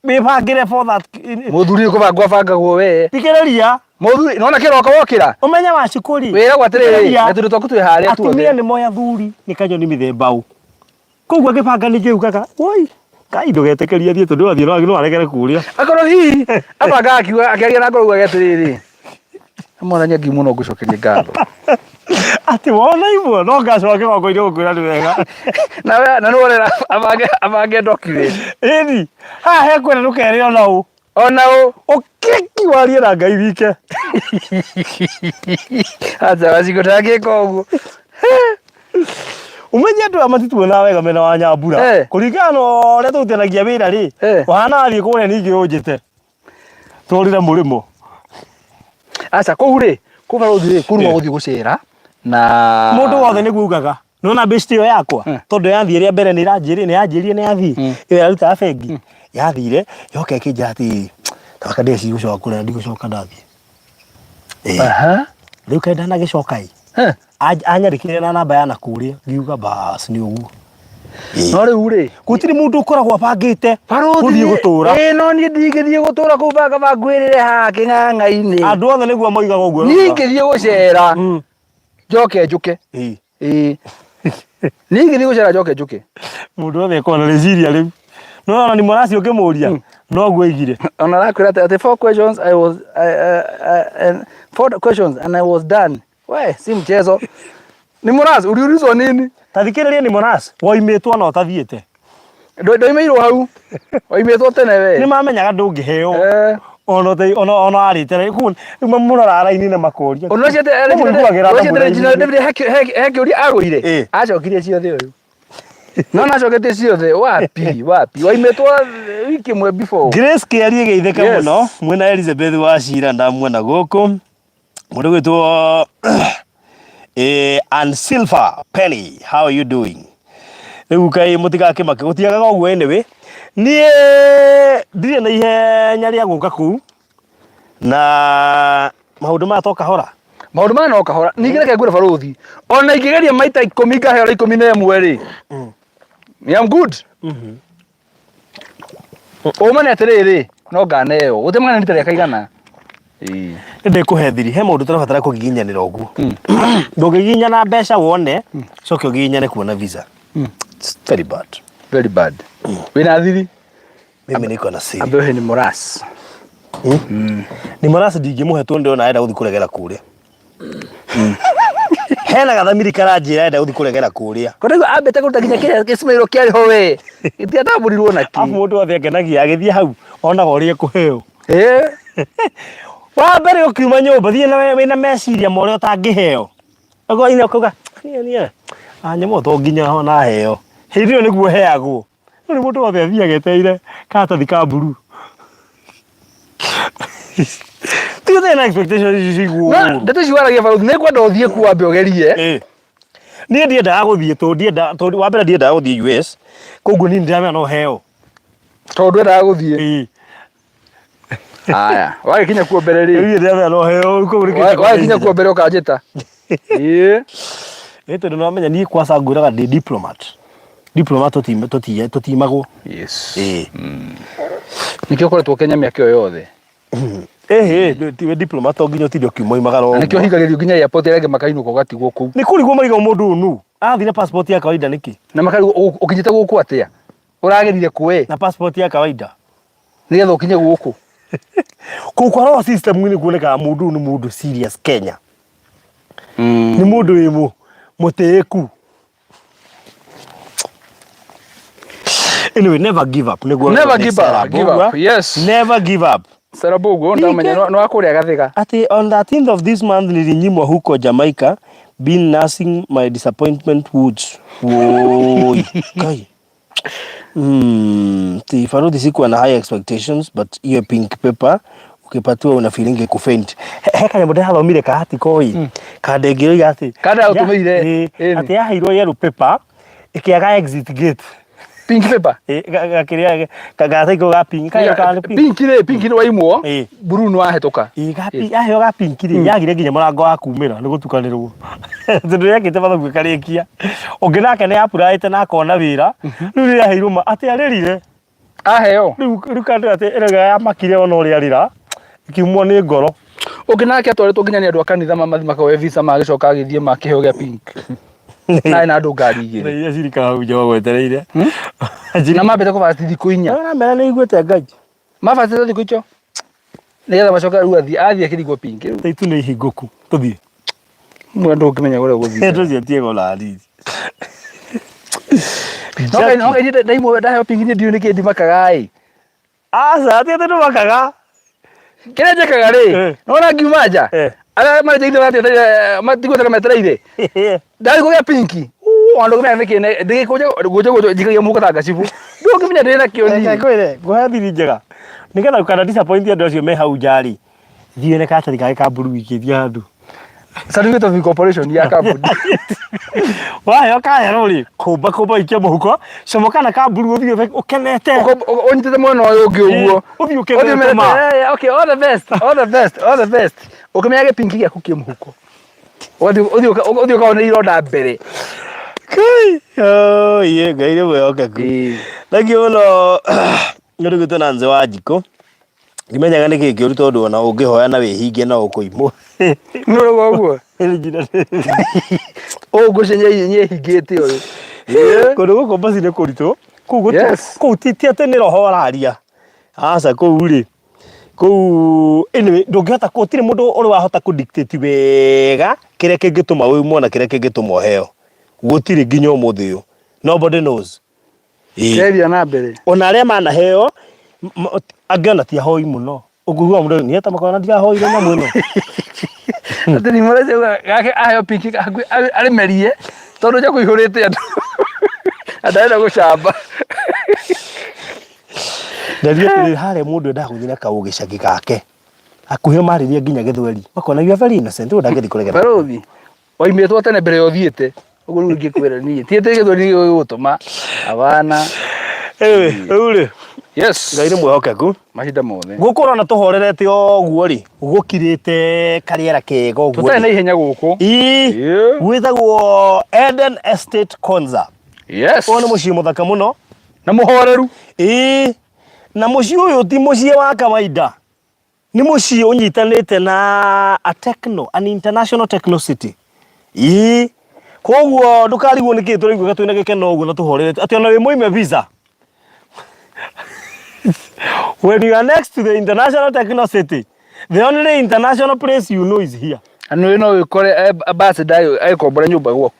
wĩbangĩre for that Mũthuri nĩ kũbangwo abangagwo we. thikĩrĩria Mũthuri nona kĩroko wokĩra. ũmenye wacikũ rĩ Wĩragwo atĩrĩrĩ, Thikĩrĩria. na tũndũ twaku twĩ harĩa atumia tuothe. nĩ moya thuri nĩ kanyoni mĩthemba ũ koguo angĩbanga ningĩ ugaga woi Ngai ndũgetĩkĩrie thiĩ tondũ athiĩ no aregere kũrĩa Akorwo hihi abangaga akiuga akĩaria na ngoro augaga atĩrĩrĩ. Mwathani ngi mũno ngũcokerie ngatho. atĩ wona imwe no ngacoka kĩgongo-inĩ gũkwĩra nĩ wega Na we na nĩ ũrera abange abange document. ĩni haha hekwenda ndũkere ona ũ Ona ũ. ũkĩki warie na Ngai wike Acha wacikũ ndangĩka ũguo. Ũmenye andũ aya matituonaga wega mena wa Nyambura. Eh. Kũringana na ũrĩa tũrutithanagia wĩra rĩ, Eh. ũhana wathiĩ kũrĩa ningĩ ũnjĩte. Tũrire mũrĩmo. Aca kũu rĩ, kũu barũthi rĩ, kũu nĩ Eh. gũthiĩ gũcera na Mũndũ wothe nĩguo augaga. Nĩwona best ĩyo yakwa Eh. tondũ yathiĩ rĩa mbere nĩ ĩranjĩrire nĩ yanjĩrire nĩ yathiĩ ĩyo yarutaga bengi yathire yoka ĩkĩnjĩra atĩ tabaka ndĩreciria gũcoka kũrĩa ndigũcoka ndathiĩ. Eh. Aha. Rĩu kaĩ ndanagĩcoka ĩ Eh. Anyandĩkĩire na namba ya nakũrĩa ngiuga bas nĩ ũguo. No rĩu rĩ, Gũtirĩ mũndũ ũkoragwo abangĩte barũthi gũthiĩ gũtũra. Ĩ no niĩ ndingĩthiĩ gũtũra kũu banga bangwĩrĩre haha kĩng'ang'a-inĩ. Andũ othe nĩguo moigaga ũguo. Niĩ ingĩthiĩ gũcera njoke njũke. Ĩĩ. Ĩĩ. Niĩ ingĩthiĩ gũcera njoke njũke. Mũndũ wothe akoragwo na rĩciria rĩu. No ona ni mũraci ũkĩmũria noguo aigire. Ona arakwĩra atĩ atĩ four questions I was I, I, I, and four questions and I was done. We, si mchezo. Ni mũraci, uliulizwa nini? Ta thikĩrĩria ni mũraci woimĩtwo na ũtathiĩte. Ndoimĩirwo hau. Waimĩtwo tene we. Nĩ mamenyaga ndũngĩheo. Eh. Ona ũta- ona ona warĩte rĩu rĩu mamũroraga raini na makoria. Ona ũcio atĩ- Mamũiguagĩra tha ũcio atĩ Regina mũraini. David he he- he kĩũria agũire. Eh. Acokirie ciothe ũyũ. No nacoketie ciothe wapi wapi waimĩtwo wiki ĩmwe before. Grace Kĩarie geithĩka Yes. mũno mwena Elizabeth wa Cira ndamuona gũkũ mũndũ gwĩtwo eh, Ann Silver Penny how are you doing rĩu kaĩ mũtigakĩmake gũtiagaga ũguo anyway niĩ ndirĩ na ihenya rĩa gũka kũu na maũndũ maya to kahora Maũndũ maya no kahora. Ningĩ reke ngwĩre barũthi. Ona ingĩgeria maita ikũmi ngaheo 11 rĩ. I am good. Ũma nĩ atĩrĩrĩ, no nganeo. Gũtirĩ rita rĩa kaigana. Ĩĩ. Nĩ ndĩkũhe thiri he maũndũ tũrabatara kũgiginyanĩra ũguo ndũngĩgiginyana mbeca wone coke ũgiginyane kuona visa It's very bad Very bad. Wĩna thiri? mimi niko na siri Ambe ũhe nĩ mũras. Ni mũraci ndingĩmũhe tondũ ndĩrona arenda gũthiĩ kũregera kũrĩa hena gathamiri karanjĩra arenda gũthiĩ kũregera kũrĩa Ko rĩu ambĩte kũruta nginya kĩrĩa gĩcimairwo kĩarĩ ho we. Gĩtiatambũrirwo na abu kĩ. mũndũ wothe akenagia agĩthiĩ hau onaga ũrĩa ekũheo Ĩĩ. wa mbere ũkiuma nyũmba thiĩ na wĩna meciria ma ũrĩa ũtangĩheo ũkoina ũkauga niĩ niĩ anyamũ to nginya ona heo hĩndĩ ĩyo nĩguo heagwo no rĩu mũndũ wothe athiaga etereire karatathi ka mburu tiga ũtarĩ na expectation ici ciguo Na ndeto ici waragia barũthi nĩ ngwenda ũthiĩ kuo wambe ũgerie. Ĩĩ. Niĩ ndiendaga gũthiĩ tondũ ndiendaga tondũ wa mbere ndiendaga gũthiĩ US koguo niĩ ndĩramenya no heo Tondũ ndwendaga gũthiĩ. Ĩĩ. Haya, wagĩkinya kuo mbere rĩ. Niĩ ndĩramenya no heo koguo nĩkĩo Wagĩkinya kuo mbere ũkanjĩta. Ĩĩ. Ĩĩ tondũ nĩwamenya niĩ kwaca ngwĩraga ndĩ diplomat. Diploma tũtimagwo. Yes. Ĩĩ. Nĩkĩo ũkoretwo Kenya mĩaka ĩyo yothe. Ĩhĩ, tiwe diploma to nginya ũtinde ũkiuma Na nĩkĩo hingagĩrio nginya airport arĩa angĩ makainũka ũgatigwo kũu. Nĩ kũrigwo marigagwo mũndũ ũyũ nũ arathiĩ na passport ya kawaida nĩkĩ? Na makarigwo ũkinyĩte gũkũ atĩa? Ũragerire kũ we? Na passport ya kawaida. Nĩgetha ũkinye gũkũ. Kũu kwarora system-inĩ kuonekaga mũndũ ũyũ nĩ mũndũ serious Kenya. Nĩ mũndũ wĩ mũtĩĩku. Anyway, never give up. Nĩguo Never give up, give up, yes. Never give up. Sarah Bogo ndamenya no no akũrĩa gathĩga. Ati on 13th of this month nilinyimwa huko Jamaica been nursing my disappointment woods. Woi, kai. Ti Faruthi sikuwa na high expectations but hiyo pink paper ukipatiwa una feeling kufaint. He kanyamũ ndĩrathomire ka article ĩ kandengĩrĩire atĩ Kada ũtũmĩire, ĩni. Atĩ yaheirwo yellow paper ĩkĩaga exit gate. Pink paper. Gakĩrĩa gataiko ga pink kayo ka pink. Pink rĩ, pink nĩ waimwo, blue nĩ wahĩtũka. Ĩ, yaheo ga pink rĩ, yagire nginya mũrango wa kumĩra nĩ gũtukanĩrwo tondũ yekĩte mathabu ĩkarĩkia. Ũngĩ nake nĩ apuraĩte na akona wĩra, rĩu rĩrĩa aheirwo ma atĩ arĩrire. Aheo. Rĩu kandũ atĩ ĩrauga yamakire ona ũrĩa arĩra, ĩkiumwo nĩ ngoro. Ũngĩ nake atwarĩtwo nginya nĩ andũ a kanitha mamathiĩ makaoe visa magĩcoka agĩthiĩ makĩheo gĩa pink. Na ena andũ ngari igĩrĩ. Na iria cirikaga hau nja magwetereire. Na mambĩte kũbati thikũ inya. Ũramera nĩ iguĩte Ngai. Mabatĩte thikũ icio. Nĩgetha macoke rĩu athiĩ athiĩ akĩrigwo pink rĩu. Itu nĩ ihingũku tũthiĩ. Mwe ndũngĩmenya kũrĩa ũgũthiĩ. Tũthiĩ tiego na hanini. No Ngai no Ngai ndaimwo ndaheo pink niĩ ndiũĩ nĩkĩ ndimakaga ĩ. Aca ti atĩ ndũmakaga. Kĩrĩa njĩkaga rĩ, nĩwona ngiuma nja, arĩa marĩ nja ithe matigũtara metereire. Ndathi kũgĩa pinki. Ona ndũngĩmenya nĩkĩ ndĩgĩkũnja ngũnja ngũnja njikagia mũhuko ta ngacibũ. Ndũngĩmenya ndĩ nakĩo niĩ. Reke ngwĩre, ngũhe thiri njega. Nĩgetha ndũkana disappoint andũ acio me hau nja rĩ, thiĩ na karatathi kangĩ ka blue ikĩria handũ. Certificate of incorporation ya kambuni. Waheo kayellow rĩ, kũmba kũmba ikia mũhuko, comoka na ka blue ũthiĩ ũkenete. Ũnyitĩte mwena ũyũ ũngĩ ũguo. Ũthiĩ ũkenete ma. Okay, all the best, all the best, all the best. Ũkĩmenya gĩpinki gĩaku kĩ mũhuko. Ũgathiĩ ũthiĩ ũkaone ironda mbere. Kai, oh, iye Ngai nĩ mwĩhokeku. Thank you mũno nĩ ũndũ gwitũ na Nzĩ wa Njikũ. Ndimenyaga nĩ kĩĩ kĩũru tondũ ona ũngĩhoya na wĩhinge no ũkũimwo. Nĩ ũrauga ũguo? Ũũ ngũcenya nyehingĩte ũyũ. Kũndũ gũkũ mbaci nĩ kũritũ. Kũu gũtirĩ, kũu ti atĩ nĩ roho ũraria. Aca kũu rĩ, kũu anyway ndũngĩhota gũtirĩ mũndũ ũrĩ wahota kũ dictate wega kĩrĩa kĩngĩtũma ũimwo na kĩrĩa kĩngĩtũma ũheo. Gũtirĩ nginya ũmũthĩ ũyũ. Nobody knows. Ĩĩ. Keria na mbere. Ona arĩa manaheo angĩ ona ti ahoi mũno. Ũkũigua mũndũ niĩ ta makona ndirahoire nyamũ ĩno. Atĩ ni mũrece gake aheo piki arĩmerie tondũ nja kũihũrĩte andũ. Ndarenda gũcamba. Ndaria atĩrĩrĩ harĩa mũndũ endaga gũthiĩ na kaũgĩcagi gake. Hakuhĩ marĩria nginya gĩthweri. Makona you are very innocent ũyũ ndangĩthiĩ kũregera. Barũthi waimĩtwo tene mbere ya ũthiĩte ũguo rĩu ingĩkwĩra niĩ ti atĩ gĩthweri nĩkĩo gĩgũtũma abana. Anyway, rĩu rĩ Yes. Ngai nĩ mwĩhokeku. Mahinda mothe. Gũkũ ũrona tũhorerete ũguo rĩ, gũkirĩte karĩera kega ũguo. Tũtarĩ na ihenya gũkũ. Ii, gwĩtagwo Eden Estate Konza. Yes. Ũyũ nĩ mũciĩ mũthaka mũno. Na mũhoreru. Ĩĩ, na mũciĩ ũyũ ti mũciĩ wa kawaida. Nĩ mũciĩ ũnyitanĩte na a techno, an international techno city. Ĩĩ, koguo ndũkarigwo nĩkĩ tũraiguaga twĩna gĩkeno ũguo na tũhorerete atĩ ona wĩ mũime visa. When you are next to the international techno city, the only international place you know is here. Na nĩ no wĩkore ambassador agĩkombora nyũmba gwaku.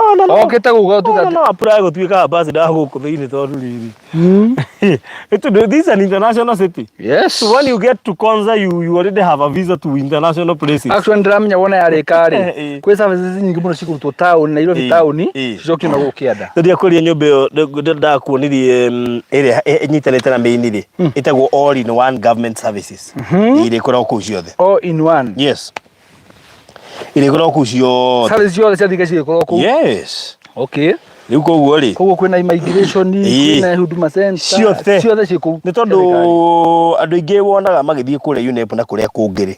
Ona no Okĩte gũka ona ũtuĩka no apply gũtuĩka ambassador gũkũ thĩinĩ tondũ rĩrĩ. It, this is an international city. Yes. So when you get to Konza, you already have a visa to international places. Actually ndĩramenya wona yarĩka rĩ kwĩ services nyingĩ mũno cikũrutwo taũni Nairobi taũni cicokio na gũkũ kĩanda. Rĩrĩa kũria nyũmba ĩyo ndakuonirie ĩrĩa ĩnyitanĩte na main rĩ ĩtagwo all in one government services. Ĩrĩkoragwo kũu ciothe. All in one. Yes. Ĩrĩkoragwo kũu ciothe. Service ciothe cia thirikari cigĩkorwo kũu. Yes. Okay. Rĩu koguo rĩ, Koguo kwĩna immigration, Ĩĩ. kwĩna Huduma Center, Ciothe. ciothe ciĩ kũu. Nĩ tondũ andũ aingĩ wonaga magĩthiĩ kũrĩa UNEP na kũrĩa kũngĩ rĩ,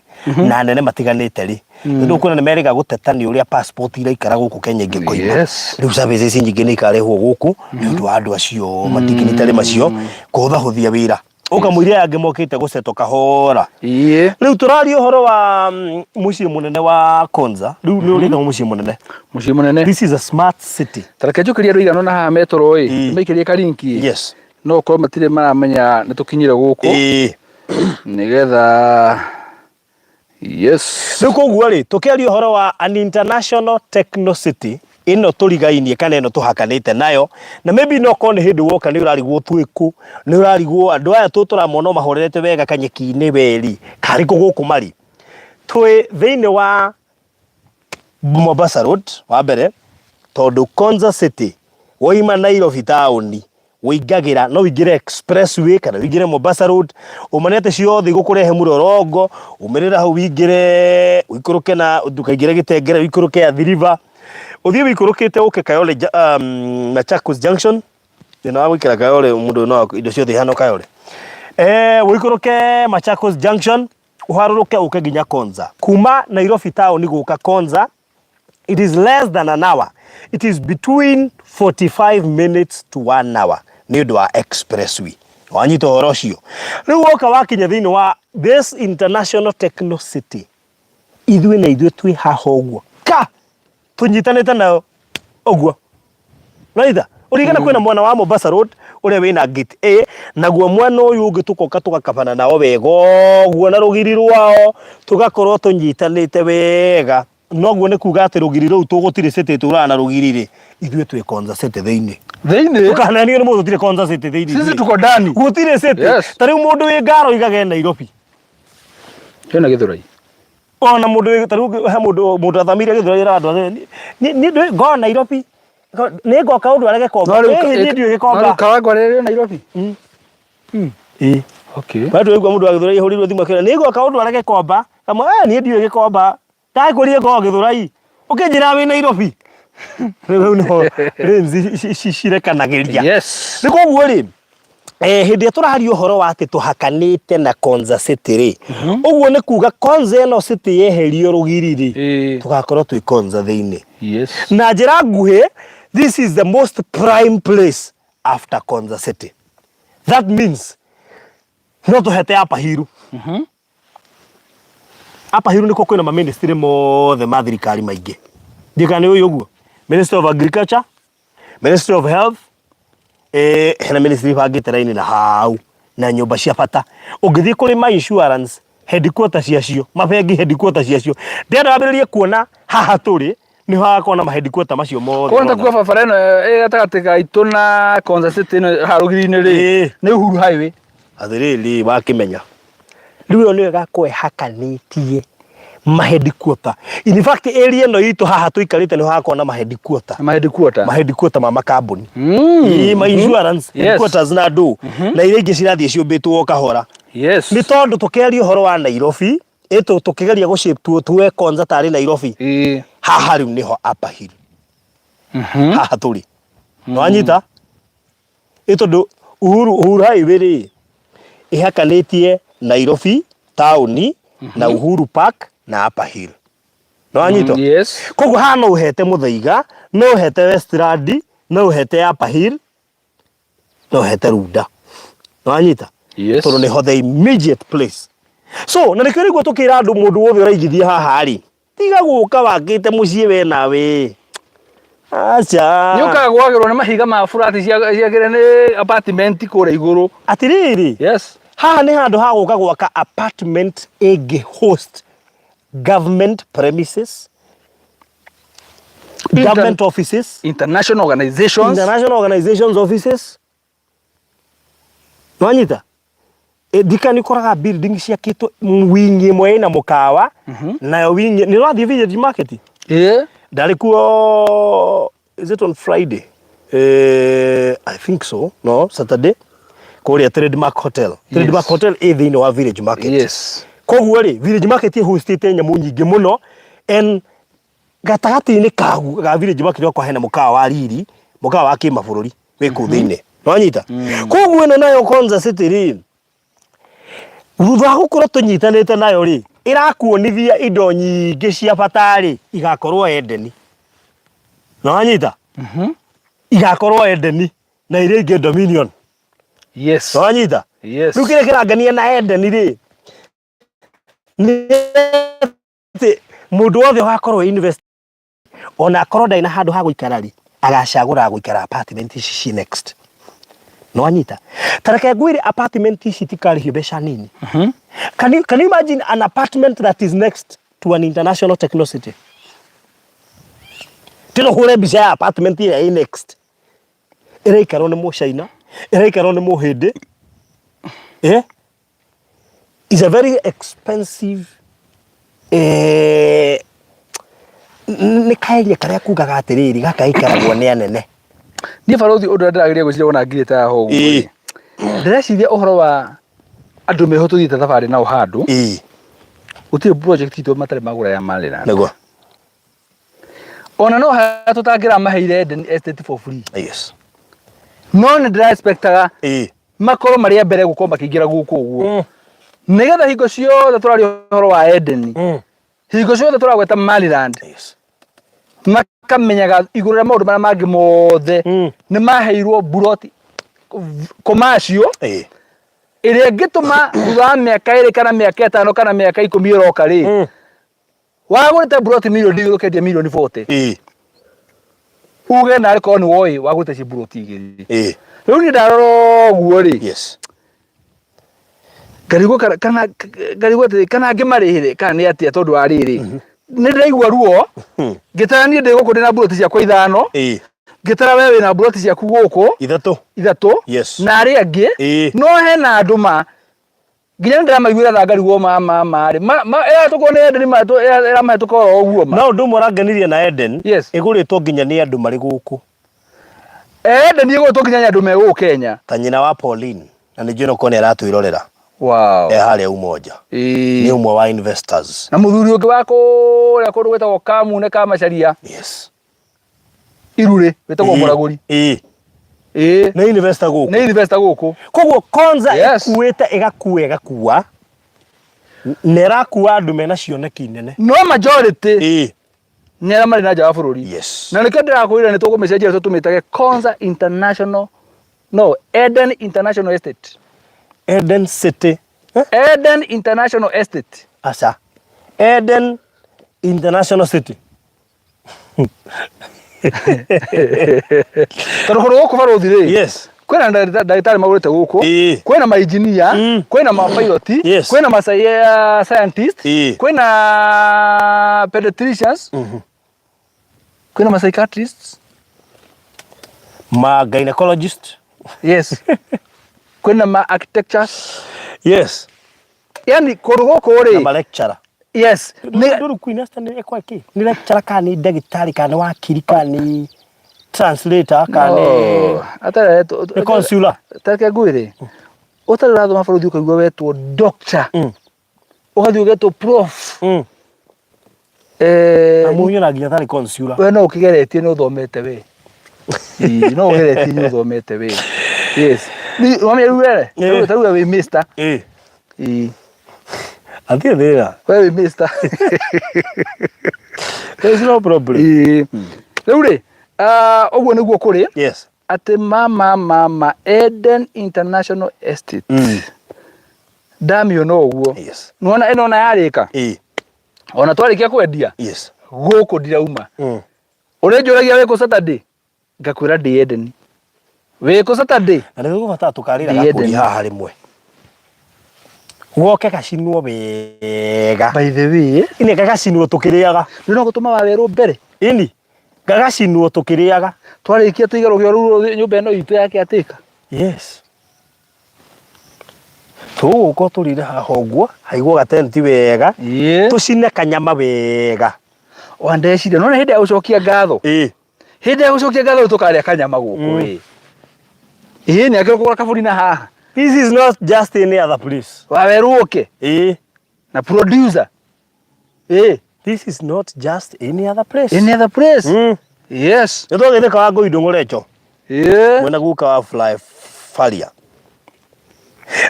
na anene matiganĩte rĩ, tondũ kwĩna nĩ merĩga gũteta nĩ ũrĩa passport iraikara gũkũ Kenya ingĩkoima. Rĩu services nyingĩ nĩ ikarehwo gũkũ nĩ ũndũ wa andũ acio madignitary macio kũhũthahũthia wĩra ũkamũiria aya angĩ mokĩte gũcetwo kahora. Rĩu tũraria ũhoro wa mũciĩ mũnene wa Konza, rĩu nĩ ũrĩtagwo mũciĩ mũnene. Mũciĩ mũnene. This is a smart city. Ta reke njũkĩrie andũ aigana ũna haha metoro ĩ, maikĩrie karinki. No ũkorwo matirĩ maramenya nĩ tũkinyire gũkũ. Nĩgetha, yes. Rĩu koguo rĩ, tũkĩaria ũhoro wa an international techno city ĩno tũrigainie kana ĩno tũhakanĩte nayo, na maybe no korwo nĩ hĩndĩ woka nĩ ũrarigwo twĩ kũ, nĩ ũrarigwo andũ aya tũramona o mahorerete wega kanyeki-inĩ weri, karĩ kũ gũkũ marĩ. Twĩ thĩinĩ wa Mombasa Road wa mbere, tondũ Konza City woima Nairobi taũni ũingagĩra, no ũingĩre expressway kana ũingĩre Mombasa Road, ũmane atĩ ciothe igũkũrehe Mlolongo, umĩrĩre hau ũingĩre ũikũrũke na ndũkaingĩre Gĩtengera, ũikũrũke Athi River, ũthiĩ ũikũrũkĩte ũke Kayole Machakos Junction, thĩna wa gũikara Kayole mũndũ no indo ciothe ihana Kayole, ũikũrũke Machakos Junction, ũharũrũke ũke nginya Konza. Kuma Nairobi taũni gũka Konza, it is less than an hour. It is between 45 minutes to 1 hour nĩ ũndũ wa expressway. Wanyita ũhoro ũcio? Rĩu woka wakinya thĩinĩ wa this international techno city, ithuĩ na ithuĩ twĩ haha ũguo ka tũnyitanĩte nayo ũguo. Raitha, ũririkana kwĩna mwena wa Mombasa Road ũrĩa wĩna gate A, naguo mwena ũyũ ũngĩ tũkoka tũgakabana nao wega ũguo na rũgiri rwao tũgakorwo tũnyitanĩte wega. Noguo nĩ kuga atĩ rũgiri rũu tũgũtirĩ city ĩtũraga na rũgiri rĩ, ithuĩ twĩ Konza City thĩinĩ. Thĩinĩ? Ndũkahananio nĩ mũndũ ũtirĩ Konza City thĩinĩ. Sisi tuko ndani. Gũtirĩ city. Ta rĩu mũndũ wĩ Ngara oigaga e Nairobi. Ena Gĩthũrai. Ona mũndũ wĩ ta rĩu he mũndũ mũndũ athamire Gĩthũrai era andũ othe. Niĩ ndĩ ngoragwo Nairobi. Nĩ ngoka ũndũ arege Gĩkomba. No rĩu Ĩĩ niĩ ndiũĩ no Gĩkomba. rĩu Kawangware rĩ Nairobi? Ĩĩ. Okay. Bado waigua mũndũ wa Gĩthũrai ahũrĩirwo thimũ akĩra nĩ ngoka ũndũ arege Gĩkomba. Kamwe eh niĩ ndiũĩ Gĩkomba. Ndakũrie ngoragwo Gĩthũrai. Ũkĩnjĩra wĩ Nairobi. Rĩu hau nĩho rĩnzi cirekanagĩria. Nĩ koguo rĩ, hĩndĩ ĩrĩa tũraria ũhoro wa atĩ tũhakanĩte na Konza City rĩ, ũguo nĩ kuga Konza ĩno city yeherio rũgiri rĩ, tũgakorwo twĩ Konza thĩinĩ. Na njĩra nguhĩ, this is the most prime place after Konza City. That means no tũhete Upper Hill. Upper Hill nĩkuo kwĩna maministry mothe ma thirikari maingĩ. Ndiũĩ kana nĩ ũĩ ũguo. Ministry of Agriculture, Ministry of Health, hena ministry ibangĩte raini na hau na nyũmba cia bata. Ũngĩthiĩ kũrĩ ma insurance headquarter ciacio, mabengi headquarter ciacio, ndĩrenda wambĩrĩrie kuona haha tũrĩ nĩho hagakorwo na ma headquarter macio mothe. Koguo nĩ ta kuga barabara ĩno ĩ gatagatĩ gaitũ na Konza City ĩno haha rũgiri-inĩ rĩ, nĩ Uhuru Highway. Atĩrĩrĩ, wakĩmenya. Rĩu ĩyo nĩyo ĩgakorwo ĩhakanĩtie ma headquarter. In fact area ĩno itũ haha tũikarĩte nĩho hagakorwo na ma headquarter. Ma headquarter. Ma headquarter ma makambuni. Ĩĩ, ma insurance headquarters na ndũ. Na iria ingĩ cirathiĩ ciũmbĩtwo o kahora. Nĩ tondũ tũkĩaria ũhoro wa Nairobi, ĩ tũkĩgeria gũ shape tuoe Konza tarĩ Nairobi. Haha rĩu nĩho Upper Hill. Haha tũrĩ. Nĩwanyita? Ĩ tondũ Uhuru, Uhuru Highway rĩ, ĩhakanĩtie Nairobi taũni na Uhuru Park na Upper Hill. Nĩwanyita? Yes. Koguo haha no ũhete Mũthaiga, no ũhete Westland, no ũhete Upper Hill, no ũhete Runda. Nĩwanyita? Yes. Tondũ nĩho the immediate place. So, na nĩkĩo rĩu tũkĩra andũ mũndũ wothe ũraigithia haha rĩ, tiga gũka wakĩte mũciĩ we nawe. Aca. Nĩ ũkaga gwagĩrwo nĩ mahiga ma flat ciakĩre nĩ apartment kũrĩa igũrũ. Atĩrĩrĩ. Yes. Haha nĩ handũ ha gũka gwaka apartment ĩngĩ host government premises, government offices, international organizations, international organizations offices. Nwanyita? Ndika nĩ ũkoraga building ciakĩtwo wing ĩmwe ĩna mũkawa, nayo wing nĩ ũrathiĩ Village Market? Ĩĩ. Ndarĩ kuo, is it on Friday? I think so. No, Saturday. Kũrĩa Trademark Hotel. Trademark Hotel ĩ thĩinĩ wa Village Market. Koguo rĩ, Village Market ĩhostĩte nyamũ nyingĩ mũno and gatagatĩ-inĩ kagu ga Village Market gakwa hena mũkawa wa Riri. Mũkawa wa kĩmabũrũri wĩ kũu thĩinĩ. Nĩwanyita? Koguo ĩno nayo Konza City rĩ, thutha wa gũkorwo tũnyitanĩte nayo rĩ, ĩrakuonithia indo nyingĩ cia bata rĩ, igakorwo Edeni. Nĩwanyita? Igakorwo Edeni na iria ingĩ Dominion. Yes. Nĩwanyita? Yes. Rĩu kĩrĩa kĩrangenia na Edeni rĩ, nĩ atĩ mũndũ wothe ũgakorwo invest ona akorwo ndarĩ na handũ ha gũikara rĩ, agacagũra gũikara apartment ici ci next. Nĩwanyita? Ta reke ngwĩre apartment ici itikarĩhio mbeca nini. Can you imagine an apartment that is next to an international techno city? Tĩno hũre mbica ya apartment ĩrĩa ĩ next. Ĩraikarwo nĩ Mũcaina, ĩraikarwo nĩ Mũhĩndĩ. Eh? Is a very expensive eh, nĩ kaeria karĩa kugaga atĩrĩrĩ gaka gaikaragwo nĩ anene. Niĩ barũthi ũndũ ũrĩa ndĩrageria gwĩciria wona ngirĩte haha ũguo rĩ, ndĩreciria ũhoro wa andũ meho tũthiĩte thabarĩ nao handũ gũtirĩ project itũ matarĩ magũra ya Maryland. Nĩguo. Ona no harĩa tũtangĩramaheire Eden Estate for free. Yes. No nĩ ndĩra expectaga makorwo marĩ a mbere gũkorwo makĩingĩra gũkũ ũguo. Nĩgetha hingo ciothe tũraria ũhoro wa Eden, hingo ciothe tũragweta Maryland, makamenyaga igũrũ rĩa maũndũ marĩa mangĩ mothe nĩ maheirwo mburoti commercial ĩrĩa ĩngĩtũma thutha wa mĩaka ĩrĩ kana mĩaka ĩtano kana mĩaka 10 ĩroka rĩ, wagũrĩte mburoti mirioni igĩrĩ ũkendia mirioni 40 uge narĩ korwo nĩ woĩ wagũrĩte ci mburoti igĩrĩ. Rĩu niĩ ndarora ũguo rĩ, ngarigwo kana ngarigwo atĩrĩ kana ngĩmarĩhĩre kana nĩ atĩa tondũ wa rĩrĩ nĩ ndĩraigua ruo ngĩtara niĩ ndĩ gũkũ ndĩna mburoti ciakwa ithano, ngĩtara we wĩna mburoti ciaku gũkũ ithatũ ithatũ Yes. na arĩa angĩ no hena andũ ma nginya nĩ ndĩramaiguĩra tha ngarigwo ma ma ma rĩ ĩratũkwo nĩ Eden ma ĩramahĩtũka oro ũguo ma. No ũndũ ũmwe ũrangenirie na Eden Yes. ĩgũrĩtwo nginya nĩ andũ marĩ gũkũ. Eden ĩgũrĩtwo nginya nĩ andũ me gũkũ Kenya. Ta nyina wa Pauline na nĩ njũĩ no korwo nĩ aratwĩrorera. Wow. E harĩa Umoja. Nĩ ũmwe wa investors. Na mũthuri ũngĩ wa kũrĩa kũndũ gwĩtagwo Kamune ka Macharia. Yes. Irurĩ wĩtagwo Mũragũri. Nĩ investor gũkũ. Nĩ investor gũkũ. Koguo Konza Yes. ĩkuĩte ĩgakua ĩgakua na ĩrakua andũ mena cioneki nene. No majority nĩ arĩa marĩ na nja wa bũrũri. Yes. Na nĩkĩo ndĩrakwĩra nĩ tũkũmĩcenjia tũmĩtage Konza International, no, Eden International Estate. Eden City. Eh? Eden International Estate. Aca. Eden International City. Tondũ kũndũ gũkũ barũthi rĩ, Yes. kwĩna ndagĩtarĩ magũrĩte gũkũ, kwĩna mainjinia, kwĩna mapilot, Yes. kwĩna ma scientist, kwĩna pediatricians, kwĩna ma psychiatrists, Ma gynecologist. Yes, kwĩna ma architectures. Yes. Yani kũndũ gũkũ Na rĩ, ma lecturer. Yes. Nĩ Ndũrũ Queen Esther nĩ ekwa kĩ? Nĩ lecturer kana nĩ ndagĩtarĩ kana nĩ wakiri kana nĩ translator kana nĩ No, atarĩ nĩ consular. Tareke ngwĩre, ũtarĩ ũrathoma bũrũri ũkaigua wetwo doctor, ũgathiĩ ũgetwo prof. Na munyo na nginya tarĩ consular. We no ũkĩgeretie nĩ ũthomete we. Ĩĩ, no ũgeretie nĩ ũthomete we. Yes. Ni wamenya rĩu we ta rĩu we wĩ mister. Ĩĩ. Atirĩ thĩna. We wĩ mister. There is no problem. Ĩĩ. Rĩu rĩ, ũguo nĩguo kũrĩ Yes. atĩ mama mama Eden International Estate ndamĩona ũguo. Yes. Nĩwona ĩno ona yarĩka ona twarĩkia kwendia Yes. gũkũ ndirauma. Ũrĩnjũragia wĩkũ Saturday, ngakwĩra ndĩ Eden. Wĩkũ Saturday? Na nĩ tũgũbatara tũkarĩra Ndĩ gakũri Eden. haha rĩmwe. Goke gacinwo wega. By the way, Ini gagacinwo tũkĩrĩaga. Nĩ no gũtũma wawerũ mbere. Ini gagacinwo tũkĩrĩaga. Twarĩkia tũige rũgĩo rũu nyũmba ĩno itũ ya caretaker. Yes. Tũgũka tũrĩre haha ũguo, haigwo gatenti wega, tũcine kanyama wega. Ona ndeciria, nona hĩndĩ ya gũcokia ngatho. Hĩndĩ ya gũcokia ngatho tũkarĩa kanyama gũkũ ĩ. Ĩĩ nĩ akĩrĩ kũgũra kaburi na haha. This is not just any other place. Wawerũ ũke. Na producer. This is not just any other place. Any other place. Yes. Nĩ twagĩthĩka wa ngũi ndũng'ũrecho. Ĩĩ. Mwena guka wa fly faria.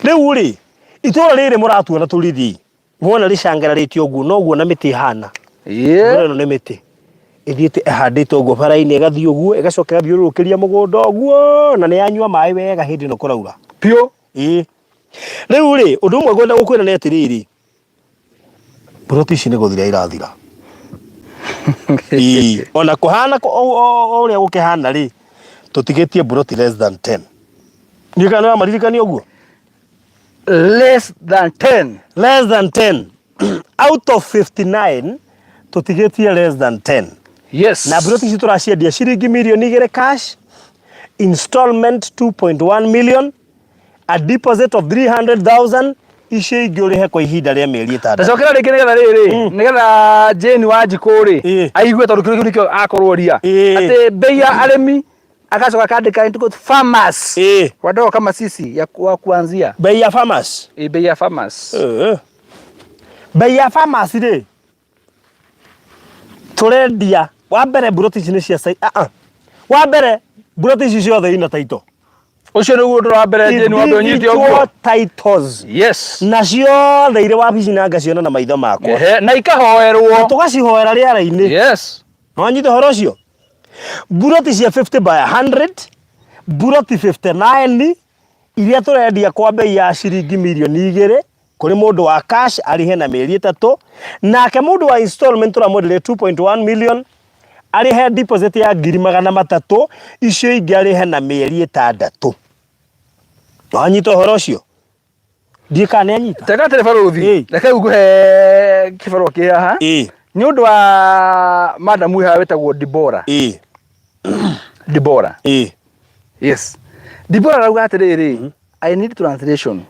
Rĩu rĩ, itũra rĩrĩ mũratuona tũrĩthiĩ, mwona rĩcangararĩte ũguo, noguo na mĩtĩ ĩhana. Ĩĩ. Mbura ĩno nĩ mĩtĩ ĩthiĩte ĩhandĩtwo ũguo bara-inĩ, ĩgathiĩ ũguo, ĩgacoka ĩgathiũrũrũkĩria mũgũnda ũguo, na nĩ yanyua maĩ wega hĩndĩ ĩno kũraura. Biũ. Ĩĩ. Rĩu rĩ, ũndũ ũmwe ngwenda gũkwĩra nĩ atĩrĩrĩ, mburoti ici nĩ gũthira irathira. Ĩĩ. Ona kũhana o ũrĩa gũkĩhana rĩ, tũtigĩtie mburoti less than 10. Ndiũĩ kana nĩ wamaririkania ũguo? Less than 10. Less than 10. Out of 59 tũtigĩtie less than 10. Yes. Na mburoti ici tũraciendia ciringi mirioni 2 cash, installment 2.1 million, a deposit of 300,000, icio ingĩ ũrĩhe kwa ihinda rĩa mĩeri 6. Ndacokera rĩngĩ nĩgetha rĩrĩ, nĩgetha Jane Wanjikũ rĩ aigue, tondũ kĩrĩa kĩu nĩkĩo akorwo oria, atĩ bei ya arĩmi, agacoka akandĩka in quotes, farmers wadogo kama sisi ya wa kuanzia. Bei ya farmers. Ĩ, bei ya farmers. Bei ya farmers rĩ, tũrendia wa mbere mburoti ici nĩ cia ah, ah. Wa mbere mburoti ici ciothe ina title. Ũcio nĩguo ũndũ wa mbere, Jane, wambe ũnyite ũguo. Individual titles. Yes. Na ciothe irĩ wabici na ngaciona na maitho makwa. Ehe, na ikahoerwo. Na tũgacihoera rĩera-inĩ. Yes. Nĩwanyita ũhoro ũcio? Mburoti cia 50 by 100, mburoti 59 iria tũrendia kwa bei ya ciringi mirioni 2 kũrĩ mũndũ wa cash arĩhe na mĩeri 3, nake mũndũ wa installment tũramwenderia 2.1 million, arĩhe deposit ya 300,000, icio ingĩ arĩhe na mĩeri 6. Wanyita ũhoro ũcio? Ndiũĩ kana nĩ anyita. Tega atĩrĩ barũthi, reke rĩu ngũhe kĩbarũa kĩ haha nĩ ũndũ wa madamu haha wĩtagwo Dibora. Dibora. Yes. Dibora arauga atĩrĩrĩ, I need translation.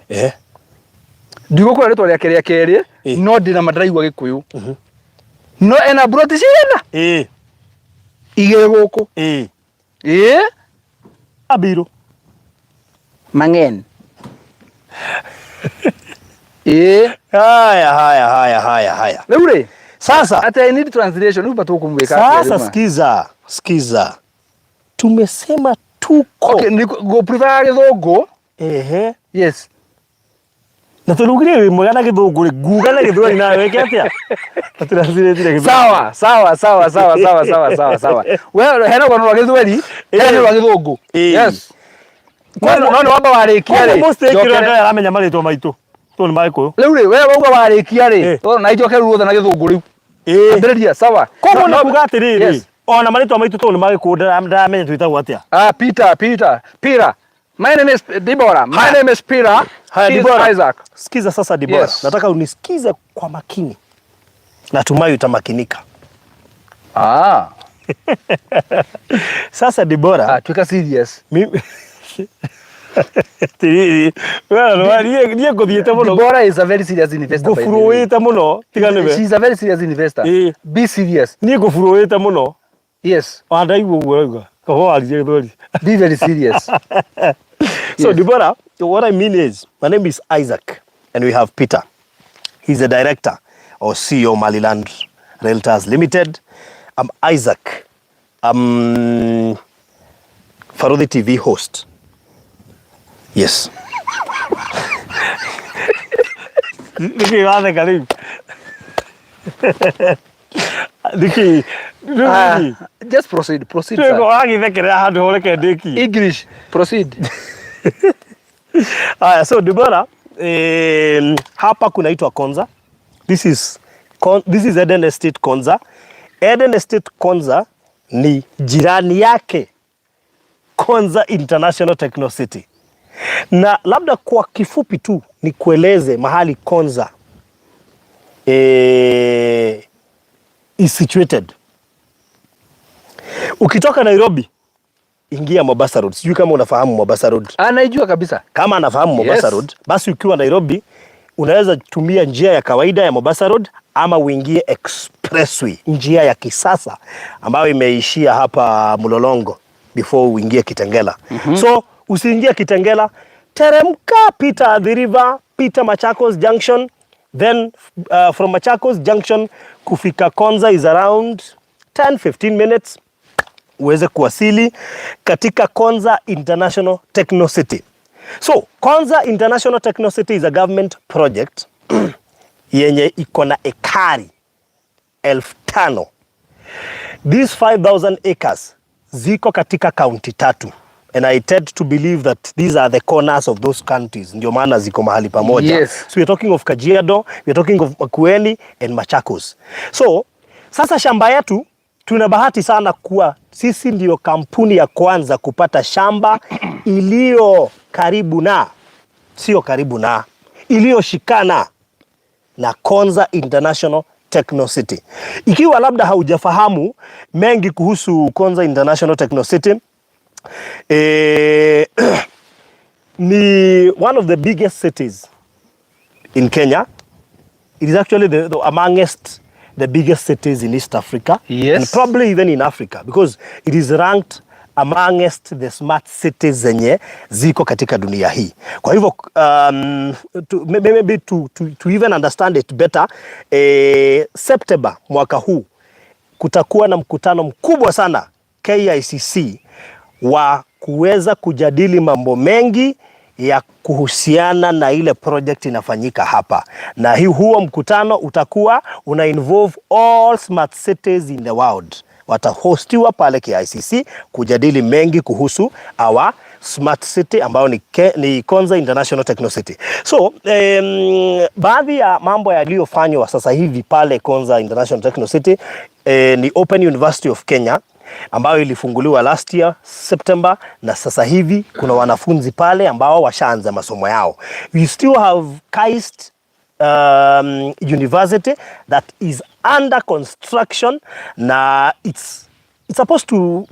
Ndigũkwĩra rĩtwa rĩake rĩa kerĩ, no ndĩna ma ndĩraigua Gĩkũyũ. No ena mburoti cigana? 2 gũkũ. Ĩĩ. Abiru. Mang'en. Ĩĩ. Haya, haya, haya, haya, haya. Rĩu rĩ, Sasa atĩ I need translation, rĩu matũkũmwĩka atĩa sasa rĩu ma? Sikiza, sikiza. Tumesema tuko. Okay, ni go prefer Gĩthũngũ. Ehe. Yes. Na tũrugire wĩ mwega na Gĩthũngũ rĩ, nguga na Gĩthweri nawe wĩke atĩa? Na translate na Gĩthweri. Sawa, sawa, sawa, sawa, sawa, sawa, sawa, sawa. We hena rũgano rwa Gĩthweri, hena rwa Gĩthũngũ. Yes. No no nĩ wamba warĩkia rĩ. Koguo mistake ĩrĩa njokere- andũ aya aramenya marĩtwa maitũ. Tondũ nĩ Magĩkũyũ. Rĩu rĩ, we wauga warĩkia rĩ, na ijoke rĩu ruothe na Gĩthũngũ rĩu. Ambĩrĩria, sawa. Koguo No- nĩ kuga atĩrĩrĩ, ona marĩtwa maitũ tondũ nĩ Magĩkũyũ ndaramenya twĩtagwo atĩa. Ah, Peter, Peter, Peter. My name is Deborah. My Haya. name is Peter. Haya, He is Deborah. Isaac. Sikiza sasa Deborah. Yes. Nataka unisikize kwa makini. Natumai utamakinika. Sasa Deborah, Ah, tuweka serious. Mimi Tiriri, wewe niĩ niĩ ngũthiĩte mũno. Deborah is a very serious investor, by the way. Ngũburuĩte mũno, tiga nĩwe. She's a very serious investor. Be serious. Niĩ ngũburuĩte mũno. Yes. Wandaigua ũguo ũrauga. Kaba waririe Gĩthweri. Be very serious. So Yes. Deborah, what I mean is, my name is Isaac and we have Peter. He's the director or CEO Maliland Realtors Limited. I'm Isaac. I'm Barũthi TV host. Yes. Nĩkĩ watheka rĩu? Nĩkĩ? Rĩu Ah, rĩ, just proceed, proceed, rĩu sir. ũragĩthekerera handũ ho reke ndĩkie. English, proceed. Haya, so Deborah, hapa kunaitwa Konza. This is Eden Estate Konza. Eden Estate Konza ni jirani yake Konza International Techno City. Na labda kwa kifupi tu nikueleze mahali Konza is situated. Ukitoka Nairobi ingia Mombasa Road. Sijui kama unafahamu Mombasa Road. Anaijua kabisa. Kama anafahamu Mombasa Road, basi ukiwa Nairobi unaweza tumia njia ya kawaida ya Mombasa Road ama uingie expressway, njia ya kisasa ambayo imeishia hapa Mlolongo before uingie Kitengela. So usiingie Kitengela, teremka pita Athi River, pita Machakos Junction, then from Machakos Junction kufika Konza is around 10-15 minutes. Uweze kuwasili katika Konza International Techno City. So, Konza International Techno City is a government project yenye iko na ekari 5,000. These 5000 acres ziko katika kaunti tatu and I tend to believe that these are the corners of those counties, ndio maana ziko mahali pamoja. So we're talking of Kajiado, we're talking of Makueni and Machakos. So sasa shamba yetu, tuna bahati sana kuwa sisi ndio kampuni ya kwanza kupata shamba iliyo karibu na, sio karibu na, iliyoshikana na Konza International Techno City. Ikiwa labda haujafahamu mengi kuhusu Konza International Techno City, ni one of the biggest cities in Kenya. It is actually the amongst the biggest cities in East Africa and probably even in Africa because it is ranked amongst the smart cities zenye ziko katika dunia hii. Kwa hivyo maybe to even understand it better, September mwaka huu kutakuwa na mkutano mkubwa sana KICC wa kuweza kujadili mambo mengi ya kuhusiana na ile project inafanyika hapa, na huo mkutano utakuwa una involve all smart cities in the world. Watahostiwa pale KICC kujadili mengi kuhusu our smart city ambayo ni Konza International Techno City. So baadhi ya mambo yaliyofanywa sasa hivi pale Konza International Techno City ni Open University of Kenya ambayo ilifunguliwa last year September, na sasa hivi kuna wanafunzi pale ambao washaanza masomo yao. We still have KAIST University that is under construction na it's supposed to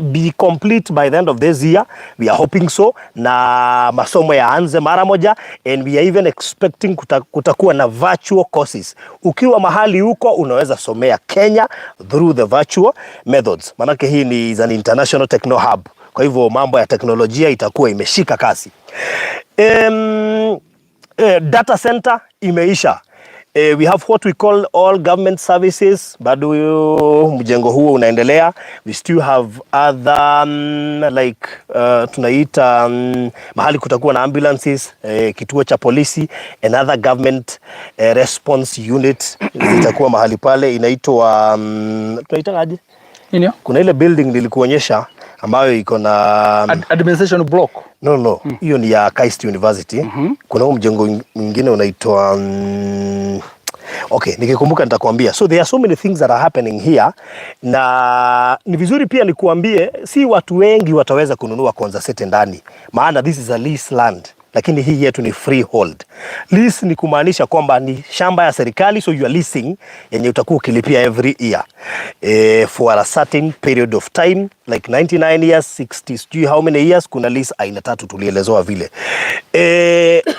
be complete by the end of this year. We are hoping so, na masomo yaanze mara moja, and we are even expecting kutakuwa na virtual courses. Ukiwa mahali huko unaweza somea Kenya through the virtual methods. Manake hii ni is an international techno hub. Kwa hivyo mambo ya teknolojia itakuwa imeshika kasi. Data center imeisha. We have what we call all government services, bado mjengo huo unaendelea. We still have other like tunaita mahali kutakuwa na ambulances, kituo cha polisi and other government response unit zitakuwa mahali pale, inaitwa tunaita aje? Nini hiyo? Kuna ile building nilikuonyesha ambayo iko na Administration block. No, hiyo ni ya KAIST University. Kuna huu mjengo mwingine unaitwa okay, nikikumbuka nitakwambia. So there are so many things that are happening here, na ni vizuri pia nikuambie, si watu wengi wataweza kununua Konza City ndani, maana this is a lease land, lakini hii yetu ni freehold. Lease ni kumaanisha kwamba ni shamba ya serikali, so you are leasing yenye utakuwa ukilipia every year for a certain period of time like 99 years, 60, sijui how many years. Kuna lease aina tatu tulielezewa vile.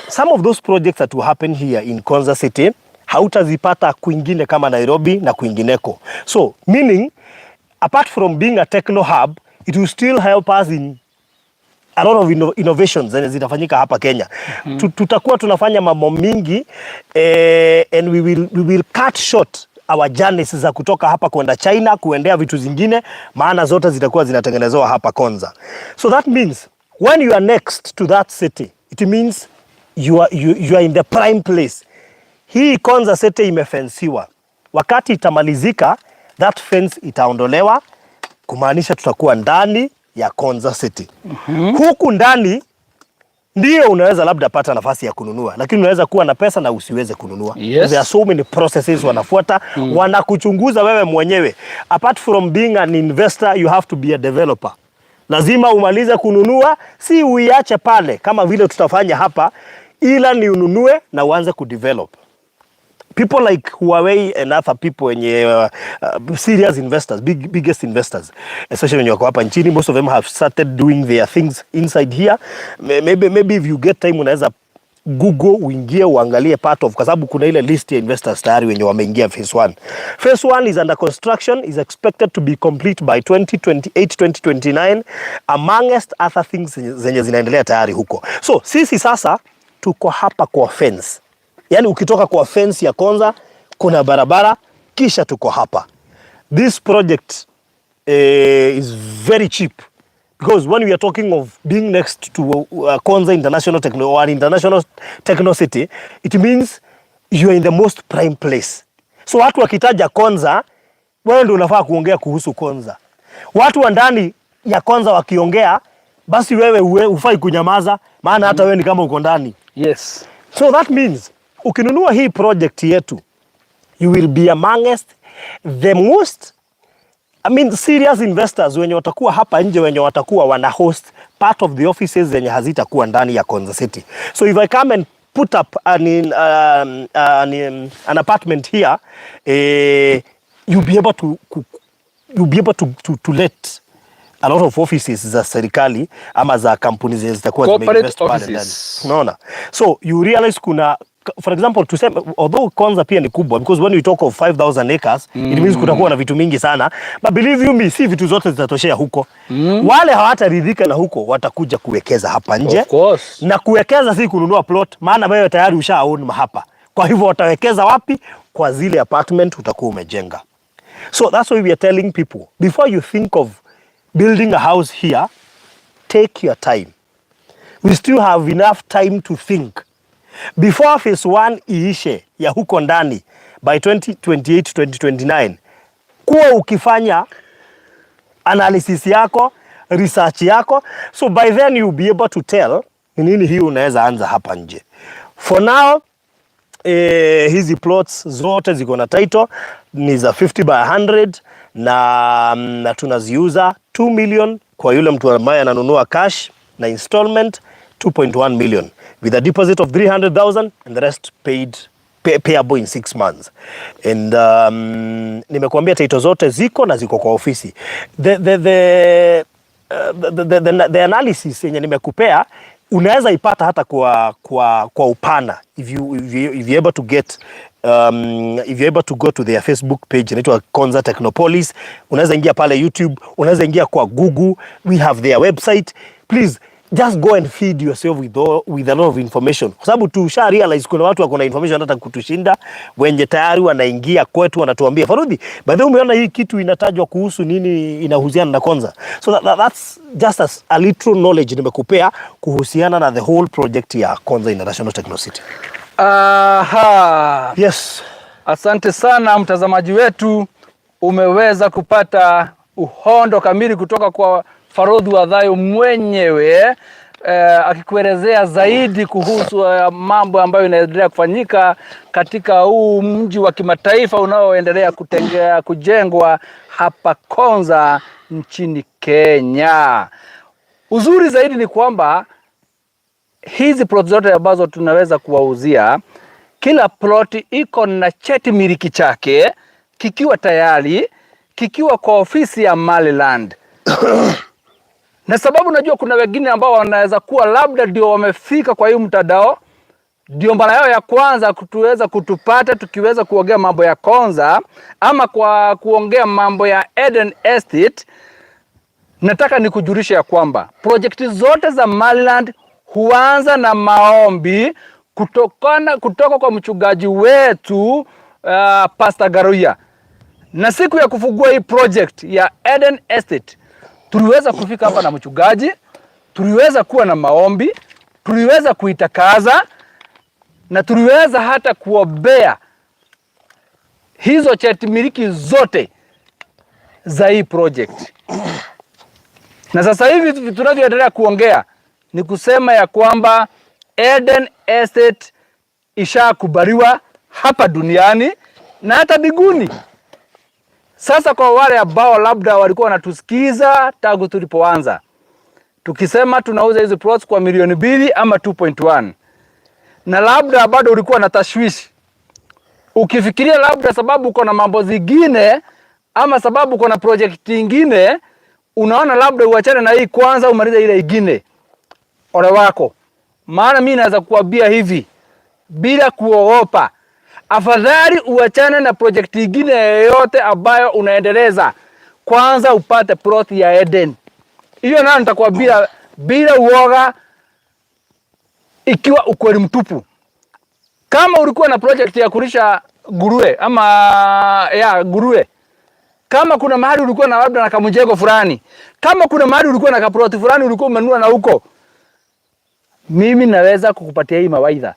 Some of those projects that will happen here in Konza City hautazipata kwingine kama Nairobi na kwingineko. So meaning apart from being a techno hub, it will still help us in a lot of innovations zenye zitafanyika hapa Kenya. Tutakuwa tunafanya mambo mingi and we will cut short our journeys za kutoka hapa kwenda China kuendea vitu zingine, maana zote zitakuwa zinatengenezewa hapa Konza. So that means when you are next to that city, it means you are in the prime place. Hii Konza City imefensiwa. Wakati itamalizika, that fence itaondolewa, kumaanisha tutakuwa ndani ya Konza City. Huku ndani ndio unaweza labda pata nafasi ya kununua, lakini unaweza kuwa na pesa na usiweze kununua. There are so many processes wanafuata, wanakuchunguza wewe mwenyewe. Apart from being an investor, you have to be a developer. Lazima umalize kununua, si uiache pale kama vile tutafanya hapa, ila ni ununue na uanze kudevelop. People like Huawei and other people wenye serious investors, biggest investors, especially when wako hapa nchini, most of them have started doing their things inside here. Maybe if you get time unaweza Google uingie uangalie part of, kwa sababu kuna ile list ya investors tayari wenye wameingia phase 1. Phase 1 is under construction, is expected to be complete by 2028 2029, amongst other things zenye zinaendelea tayari huko. So sisi sasa tuko hapa kwa fence. Yaani ukitoka kwa fence ya Konza kuna barabara kisha tuko hapa. This project is very cheap because when we are talking of being next to Konza International Techno or an International Techno City, it means you are in the most prime place. So watu wakitaja Konza, wewe ndio unafaa kuongea kuhusu Konza. Watu wa ndani ya Konza wakiongea, basi wewe hufai kunyamaza, maana hata wewe ni kama uko ndani. So that means ukinunua hii project yetu, you will be amongst the most, I mean, serious investors wenye watakuwa hapa nje, wenye watakuwa wana host part of the offices zenye hazitakuwa ndani ya Konza City. So if I come and put up an apartment here, you'll be able to let a lot of offices za serikali ama za kampuni zenye zitakuwa Corporate zimeinvest pale ndani. Offices. Unaona? So you realize kuna, for example, tuseme, although Konza pia ni kubwa, because when we talk of 5000 acres, it means kutakuwa na vitu mingi sana, but believe you me, si vitu zote zitatoshea huko. Wale hawataridhika na huko watakuja kuwekeza hapa nje. Of course. Na kuwekeza si kununua plot, maana wewe tayari usha own hapa. Kwa hivyo watawekeza wapi? Kwa zile apartment utakuwa umejenga. So that's why we are telling people, before you think of building a house here, take your time. We still have enough time to think. Before phase 1 iishe ya huko ndani by 2028 2029, kuwa ukifanya analysis yako, research yako, so by then you'll be able to tell ni nini hii unaweza anza hapa nje. For now, hizi plots zote ziko na title, ni za 50 by 100 na tunaziuza 2 million kwa yule mtu ambaye ananunua cash, na installment 2.1 million with a deposit of 300,000 and the rest payable in 6 months. And nimekuambia title zote ziko na ziko kwa ofisi. The analysis yenye nimekupea unaweza ipata hata kwa upana if you able to get if you're able to go to their Facebook page inaitwa Konza Technopolis. Unaweza ingia pale YouTube, unaweza ingia kwa Google, we have their website. Please just go and feed yourself with a lot of information, kwa sababu tusha realize kuna watu wako na information hata kutushinda, wenye tayari wanaingia kwetu wanatuambia, "Farudhi, by the way, umeona hii kitu inatajwa kuhusu nini inahusiana na Konza?" So that's just a little knowledge nimekupea kuhusiana na the whole project ya Konza International Techno City. Aha. Yes. Asante sana mtazamaji wetu, umeweza kupata uhondo kamili kutoka kwa Farodhi Wadhayo mwenyewe akikuelezea zaidi kuhusu mambo ambayo inaendelea kufanyika katika huu mji wa kimataifa unaoendelea kujengwa hapa Konza nchini Kenya. Uzuri zaidi ni kwamba hizi plot zote ambazo tunaweza kuwauzia, kila plot iko na cheti miliki chake kikiwa tayari, kikiwa kwa ofisi ya Maliland. Na sababu najua kuna wengine ambao wanaweza kuwa labda ndio wamefika kwa hii mtandao, ndio mara yao ya kwanza kutuweza kutupata tukiweza kuongea mambo ya Konza ama kwa kuongea mambo ya Eden Estate. Nataka nikujulishe ya kwamba project zote za Maliland huanza na maombi kutoka kwa mchungaji wetu Pastor Garuya. Na siku ya kufungua hii project ya Eden Estate tuliweza kufika hapa na mchungaji, tuliweza kuwa na maombi, tuliweza kuitakaza na tuliweza hata kuombea hizo cheti miliki zote za hii project. Na sasa hivi tunavyoendelea kuongea ni kusema ya kwamba Eden Estate ishakubaliwa hapa duniani na hata mbinguni. Sasa kwa wale ambao labda walikuwa wanatusikiza tangu tulipoanza tukisema tunauza hizi plots kwa milioni 2 ama 2.1, na labda bado ulikuwa na tashwishi ukifikiria labda sababu uko na mambo zingine ama sababu uko na project ingine, unaona labda uachane na hii kwanza umalize ile ingine, ole wako. Maana mimi naweza kuambia hivi bila kuogopa, afadhali uachane na project ingine yoyote ambayo unaendeleza, kwanza upate plot ya Eden. Hiyo nayo nitakwambia bila uoga, ikiwa ukweli mtupu. Kama ulikuwa na project ya kulisha nguruwe ama ya nguruwe, Kama kuna mahali ulikuwa na labda na kamjengo fulani, kama kuna mahali ulikuwa na kaploti fulani ulikuwa umenunua na huko, mimi naweza kukupatia hii mawaidha.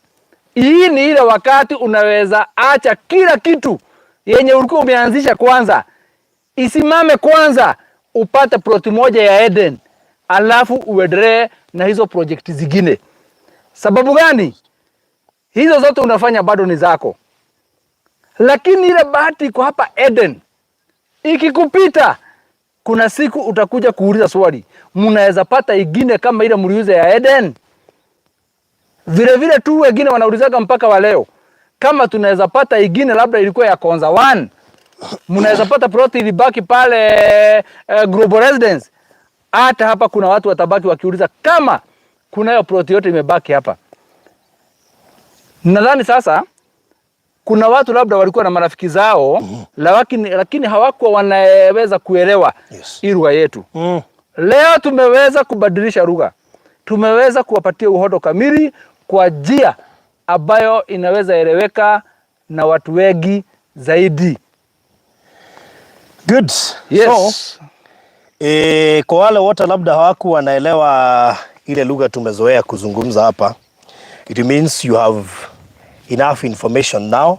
Hii ni ile wakati unaweza acha kila kitu yenye ulikuwa umeanzisha kwanza, isimame kwanza, upate ploti moja ya Eden, alafu uendelee na hizo project zingine. Sababu gani? Hizo zote unafanya bado ni zako, lakini ile bahati iko hapa Eden, ikikupita kuna siku utakuja kuuliza swali, mnaweza pata ingine kama ile mliuza ya Eden? Vile vile tu wengine wanaulizaga mpaka wa leo kama tunaweza pata ingine labda ilikuwa ya Konza 1, mnaweza pata plot ilibaki pale Global Residence. Hata hapa kuna watu watabaki wakiuliza kama kunayo plot yote imebaki hapa. Nadhani sasa kuna watu labda walikuwa na marafiki zao lakini hawakuwa wanaweza kuelewa hii lugha yetu. Leo tumeweza kubadilisha lugha, tumeweza kuwapatia uhondo kamili kwa njia ambayo inaweza eleweka na watu wengi zaidi. Good. Yes. So, kwa wale wote labda hawakuwa wanaelewa ile lugha tumezoea kuzungumza hapa, it means you have enough information now.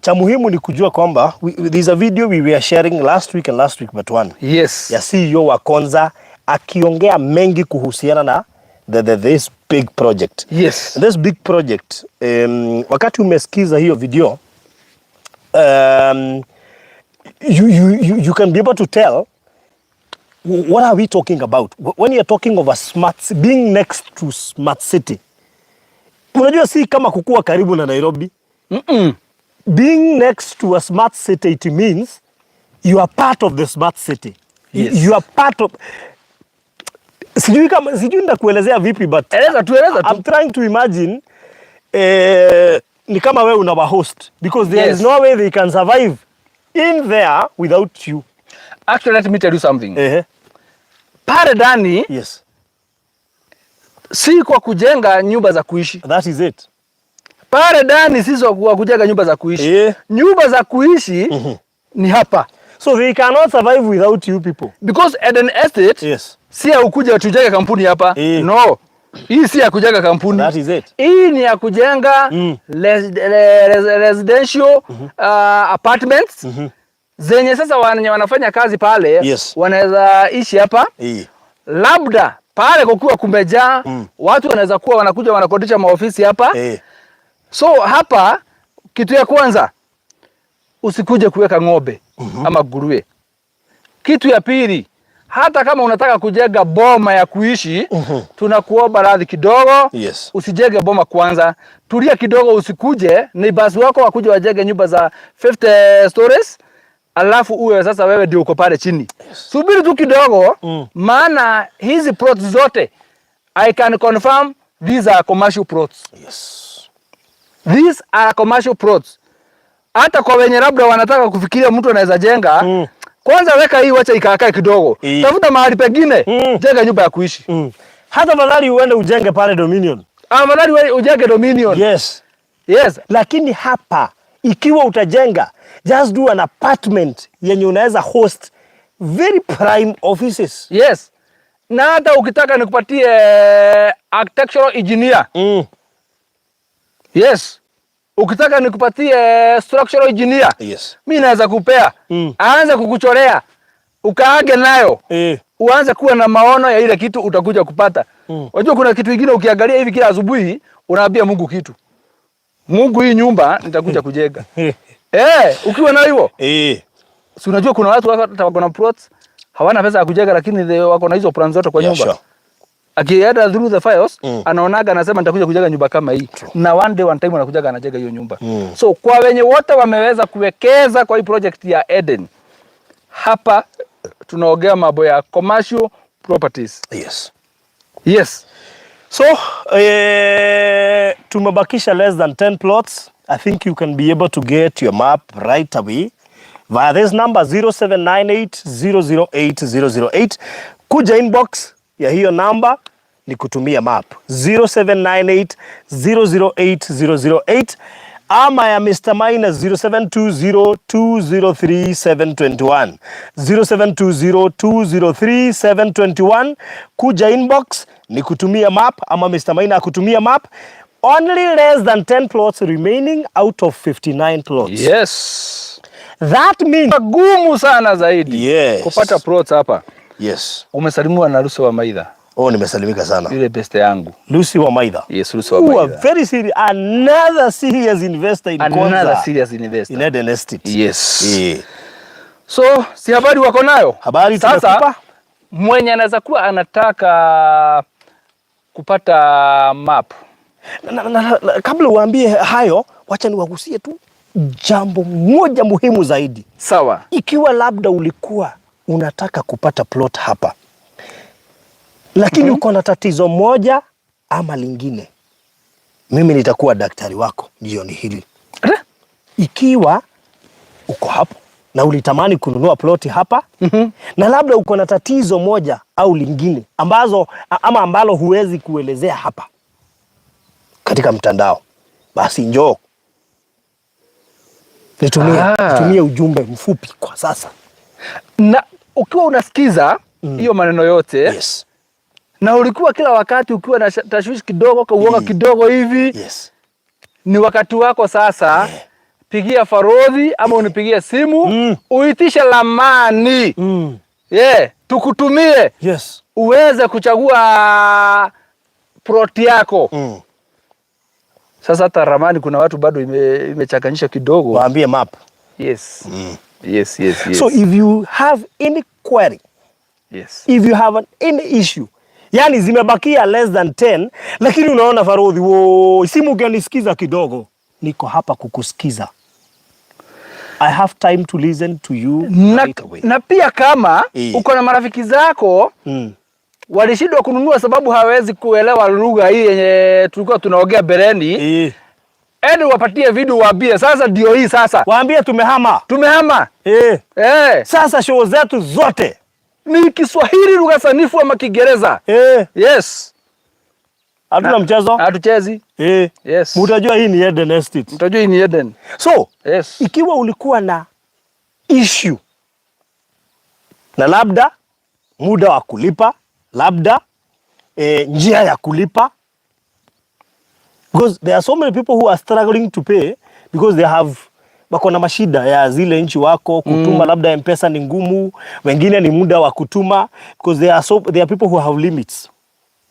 Cha muhimu ni kujua kwamba there's a video we were sharing last week and last week but one ya CEO wa Konza akiongea mengi kuhusiana na this big project. This big project, wakati umesikiza hiyo video, you can be able to tell what are we talking about when you're talking of a smart, being next to smart city. Unajua si kama kukua karibu na Nairobi. Being next to a smart city, it means you are part of the smart city. You are part of, sijui kama, sijui nitakuelezea vipi, but Eleza tu, eleza tu. I'm trying to imagine, ni kama wewe una host because there is no way they can survive in there without you. Actually, let me tell you something. Pale ndani si kwa kujenga nyumba za kuishi. That is it. Pale ndani si kwa kujenga nyumba za kuishi. Nyumba za kuishi ni hapa. So they cannot survive without you people. Because Eden Estate si ya ukuja tujenge kampuni hapa. No. Hii si ya kujenga kampuni. That is it. Hii ni ya kujenga residential apartments zenye sasa wenye wanafanya kazi pale wanaweza ishi hapa. Labda pale kukiwa kumejaa watu wanaweza kuwa wanakuja wanakodisha maofisi hapa. So hapa kitu ya kwanza, usikuje kuweka ng'ombe ama nguruwe. Kitu ya pili, hata kama unataka kujenga boma ya kuishi, tunakuomba radhi kidogo. Usijenge boma kwanza, tulia kidogo, usikuje neighbors wako wakuje wajenge nyumba za 50 stories, alafu uwe sasa wewe ndio uko pale chini. Subiri tu kidogo, maana hizi plots zote, I can confirm these are commercial plots. These are commercial plots. Hata kwa wenye labda wanataka kufikiria mtu anaweza jenga, kwanza weka hii, wacha ikaakae kidogo. Tafuta mahali pengine, jenga nyumba ya kuishi. Hata afadhali uende ujenge pale Dominion. Afadhali wewe ujenge Dominion. Yes. Lakini hapa ikiwa utajenga, just do an apartment yenye unaweza host very prime offices. Yes. Na hata ukitaka nikupatie architectural engineer. Yes. Ukitaka nikupatie structural engineer. Mimi naweza kupea. Aanze kukuchorea. Ukaage nayo. Uanze kuwa na maono ya ile kitu utakuja kupata. Unajua kuna kitu kingine ukiangalia hivi kila asubuhi unaambia Mungu kitu. Mungu, hii nyumba nitakuja kujenga. Ukiwa na hivyo. Si unajua kuna watu hata wako na plots, hawana pesa ya kujenga, lakini wako na hizo plans zote kwa nyumba. Akienda through the files, anaonaga anasema nitakuja kujenga nyumba kama hii. Na one day, one time anakujaga anajenga hiyo nyumba. So kwa wenye wote wameweza kuwekeza kwa hii project ya Eden, hapa tunaongea mambo ya commercial properties. Yes. So, tumebakisha less than 10 plots. I think you can be able to get your map right away via this number 0798 008 008. Kuja inbox ya hiyo namba ni kutumia map 0798 008 008. Ama ya Mr. Maina 0720203721, 0720203721. Kuja inbox ni kutumia map ama Mr. Maina akutumia map. Only less than 10 plots remaining out of 59 plots. That means Gumu sana zaidi kupata plots hapa. Umesalimiwa na Lucy wa Maitha. Oh, nimesalimika sana. Yule best yangu. Lucy wa Maitha. Yes, Lucy wa Who are Maitha. very serious, another serious investor in Another Konza. serious investor. In Eden Estate. Yes. So, si habari wako nayo? Habari sasa, tumekupa? Mwenye anaweza kuwa anataka kupata map. Na, kabla uambie hayo, wacha niwagusie tu jambo moja muhimu zaidi. Sawa. Ikiwa labda ulikuwa unataka kupata plot hapa, lakini uko na tatizo moja ama lingine, mimi nitakuwa daktari wako jioni hili. Ikiwa uko hapo na ulitamani kununua ploti hapa na labda uko na tatizo moja au lingine ambazo ama ambalo huwezi kuelezea hapa katika mtandao, basi njoo nitumie, nitumie ujumbe mfupi kwa sasa. Na ukiwa unasikiza hiyo maneno yote na ulikuwa kila wakati ukiwa na tashwishi kidogo, kauoga kidogo hivi, ni wakati wako sasa. Pigia Farodhi ama unipigie simu uitishe lamani tukutumie uweze kuchagua plot yako. Sasa hata ramani kuna watu bado imechanganyisha kidogo. Waambie map. Yes. Yes. So if you have any query, if you have any issue, yani zimebakia less than 10, lakini unaona Farodhi, wo, simu ungenisikiza kidogo, niko hapa kukusikiza. I have time to listen to you right away. Na pia kama uko na marafiki zako walishindwa kununua sababu hawezi kuelewa lugha hii yenye tulikuwa tunaongea mbeleni, ende wapatie video, waambie sasa ndio hii sasa. Waambie tumehama. Tumehama. Sasa show zetu zote ni Kiswahili lugha sanifu ama Kiingereza. Yes. Hatuna mchezo. Hatuchezi. Yes. Mtajua hii ni Eden Estate. Mtajua hii ni Eden. So, ikiwa ulikuwa na issue na labda muda wa kulipa, labda njia ya kulipa, because there are so many people who are struggling to pay because they have wako na mashida ya zile nchi wako kutuma, labda M-Pesa ni ngumu, wengine ni muda wa kutuma, because there are people who have limits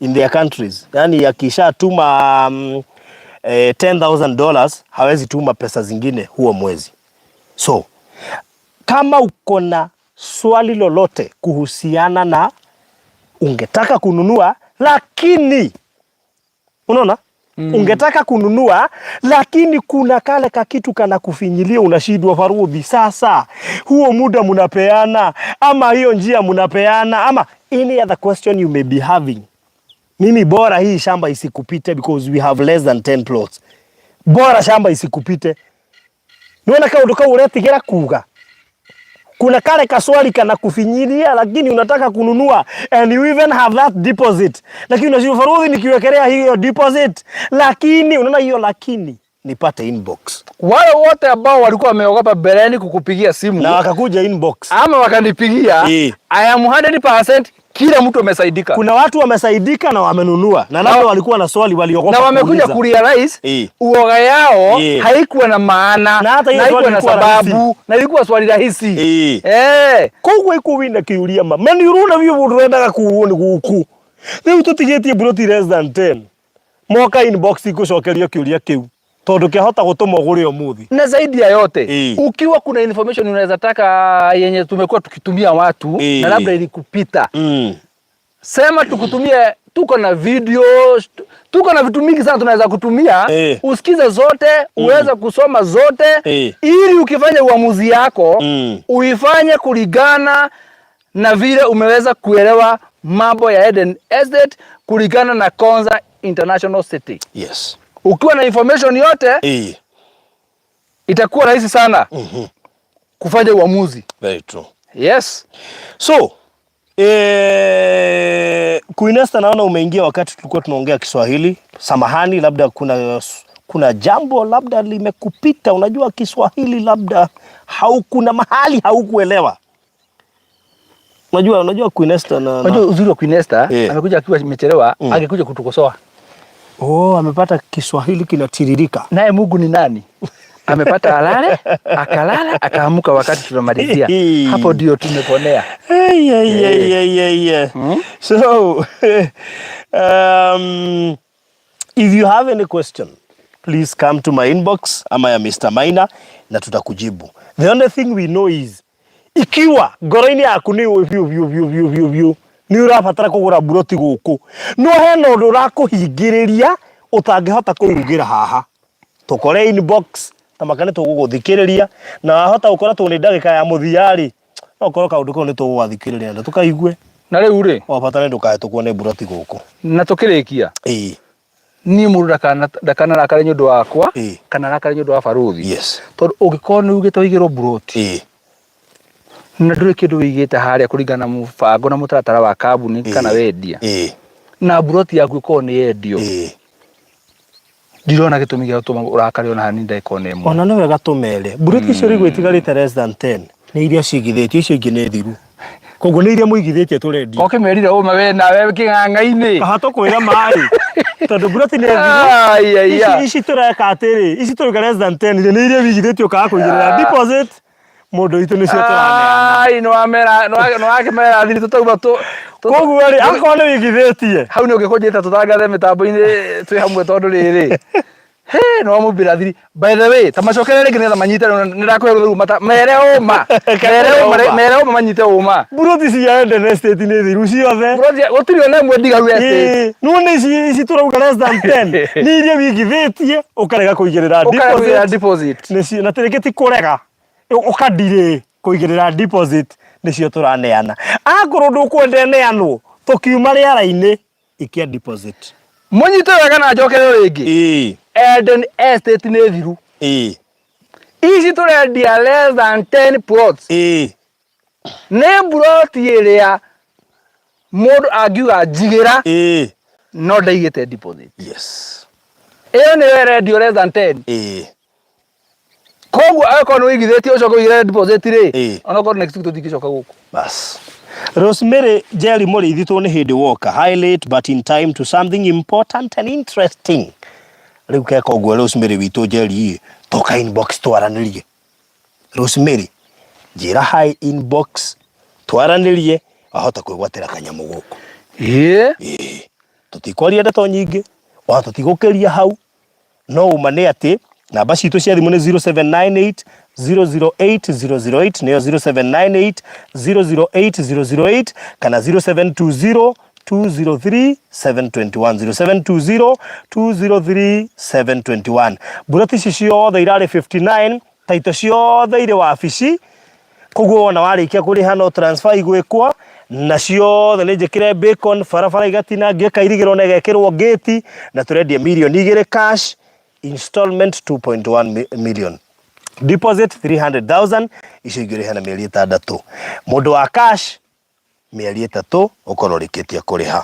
in their countries. Yani akishatuma $10,000 hawezi tuma pesa zingine huo mwezi. So kama uko na swali lolote kuhusiana na ungetaka kununua lakini unaona ungetaka kununua lakini kuna kale kakitu kana kufinyilia, unashindwa Farodhi. Sasa huo muda mnapeana ama hiyo njia mnapeana ama any other question you may be having, mimi bora hii shamba isikupite because we have less than 10 plots. Bora shamba isikupite. Niona kaundu kau uretigera kuga kuna kale kaswali kana kufinyilia, lakini unataka kununua and you even have that deposit, lakini unashindwa Farodhi, nikiwekelea hiyo deposit, lakini unaona hiyo, lakini nipate inbox. Wale wote ambao walikuwa wameogopa mbeleni kukupigia simu na wakakuja inbox ama wakanipigia, I am 100% kila mtu amesaidika. Kuna watu wamesaidika na wamenunua na labda walikuwa na swali waliogopa na wamekuja kuuliza. kurealize uoga yao haikuwa na maana Na hata hiyo na haikuwa swali na ilikuwa sababu rahisi. na ilikuwa swali rahisi. Koguo ikuwina kiuria ma ma ni urona biũ mũndũ wendaga kuurwo nĩ gũkũ rĩu tũtigĩtie mburoti less than 10 moka inbox ikucokerio kĩũria kĩu tondũ kĩahota gũtũma ũgũre ũmũthĩ. Na zaidi ya yote ukiwa kuna information unaweza taka yenye tumekuwa tukitumia watu na labda ilikupita, sema tukutumie. Tuko na video, tuko na vitu mingi sana tunaweza kutumia usikize zote, uweze kusoma zote ili ukifanya uamuzi yako uifanye kulingana na vile umeweza kuelewa mambo ya Eden Estate kulingana na Konza International City. Ukiwa na information yote itakuwa rahisi sana kufanya uamuzi. Very true. Yes. So, Queen Esther, naona umeingia wakati tulikuwa tunaongea Kiswahili. Samahani, labda kuna Kuna jambo labda limekupita, unajua Kiswahili labda haukuna mahali haukuelewa. Unajua, unajua Queen Esther na, Unajua uzuri wa Queen Esther amekuja akiwa amechelewa, angekuja kutukosoa. Oh, amepata Kiswahili kinatiririka. Naye Mungu ni nani? Amepata alale, akalala, akaamuka wakati tunamalizia. Hapo ndio tumeponea. Hey, hey, hey, hey, hey, hey. So, if you have any question, please come to my inbox ama ya Mr. Maina na tutakujibu. The only thing we know is ikiwa ngoro-inĩ yaku nĩ ũĩ biũ biũ biũ biũ biũ biũ nĩ ũrabatara kũgũra mburoti gũkũ, no hena ũndũ ũrakũhingĩrĩria ũtangĩhota kũugĩra haha, tũkore inbox tamaka nĩ tũgũgũthikĩrĩria, na wahota gũkora tondũ nĩ ndagĩka ya mũthia rĩ, no ũkorwo kaũndũ kau nĩ tũgũgathikĩrĩria na tũkaigue. Na rĩu rĩ, O bata nĩ ndũkahĩtũkwo nĩ mburoti gũkũ. Na tũkĩrĩkia, niĩ mũndũ ndakanarakare nĩ ũndũ wakwa kana arakare nĩ ũndũ wa barũthi. Tondũ ũngĩkorwo nĩ ugĩte ũigĩrwo mburoti na ndũrĩ kĩndũ wĩigĩte harĩa kũringana na mũbango na mũtaratara wa kambuni kana wendia, na mburoti yaku ĩkorwo nĩ yendio, ndirona gĩtũmi gĩa gũtũma ũrakare ona hanini ndagĩka ona ĩmwe. Ona nĩ wega tũmere mburoti icio rĩu itigarĩte less than 10 nĩ iria cigithĩtio, icio ingĩ nĩ thiru, koguo nĩ iria mũigithĩtie tũrendia. Ũkĩmerire ũma we nawe kĩng'ang'a-inĩ. Kaha tũkwĩra maĩ tondũ mburoti nĩ thiru. Ai, ai, ai. Ici tũreka atĩrĩ, ici tũrauga less than 10 nĩ iria wĩigithĩtie ũkaga kũigĩrĩra deposit, mũndũ witũ nĩcio tũraneana. Ai, nĩwamera, nĩwakĩmera thiri tũtauma tũ Koguo rĩ, akorwo nĩ wĩigithĩtie hau nĩ ũngĩkũnjĩta tũtangathe mĩtambo-inĩ twĩ hamwe, tondũ rĩrĩ he nĩ wamumbĩra thiri. By the way, ta macokere rĩngĩ nĩgetha manyite, nĩ ndakũhe rũtha rĩu mere ũma, mere ũma, mere ũma, manyite ũma. Mburoti cia Eden Estate nĩ thiru ciothe. Mburoti gũtirĩ ona ĩmwe ndigaru estate. Ĩĩ, nĩwona ici tũrauga less than 10 nĩ iria wĩigithĩtie ũkarega kũigĩrĩra ũkarega deposit. Deposit. Nĩcio, na rĩngĩ ti kũrega, ũkadirĩ kũigĩrĩra deposit, nĩcio tũraneana. Akorwo ndũkwenda ĩneanwo tũkiuma rĩera-inĩ, ikia deposit. Mũnyite wega na njokere rĩngĩ. Eden Estate nĩ thiru. Ici tũrendia less than 10 plots. Nĩ mburoti ĩrĩa mũndũ angiuga njigĩra no ndaigĩte deposit. Ĩyo nĩyo ĩrendio less than 10. Koguo angĩkorwo nĩ ũigithĩtie ũcoke ũigĩrĩre deposit rĩ, onokorwo next week tũtingĩcoka gũkũ. Bas. Rosemary Jerry Mũrĩithi tũ nĩ hĩndĩ woka. Hi, late but in time to something important and interesting. Rĩu keka ũguo Rosemary witũ Jerry, toka inbox twaranĩrie. Rosemary, njĩra hi inbox twaranĩrie, wahota kwĩgwatĩra kanyamũ gũkũ. Ĩĩ. Tũtikwaria ndeto nyingĩ, ona tũtigũkĩria hau, no ũma nĩ atĩ namba citũ cia thimũ nĩ 0798 008 008, nĩyo 0798 008 008, kana 0720 203 721, 0720 203 721. Mburoti ici ciothe irarĩ 59, taito ciothe irĩ wabici, koguo wona warĩkia kũrĩha no transfer igwĩkwo, na ciothe nĩ njĩkĩre bacon, barabara igatinangio, ĩkairigĩrwo na ĩgekĩrwo gate, na tũrendia mirioni 2 cash, installment 2.1 million, deposit 300,000, icio ingĩ ũrĩhe na mĩeri 6. Mũndũ wa cash, mĩeri 3 ũkorwo ũrĩkĩtie kũrĩha.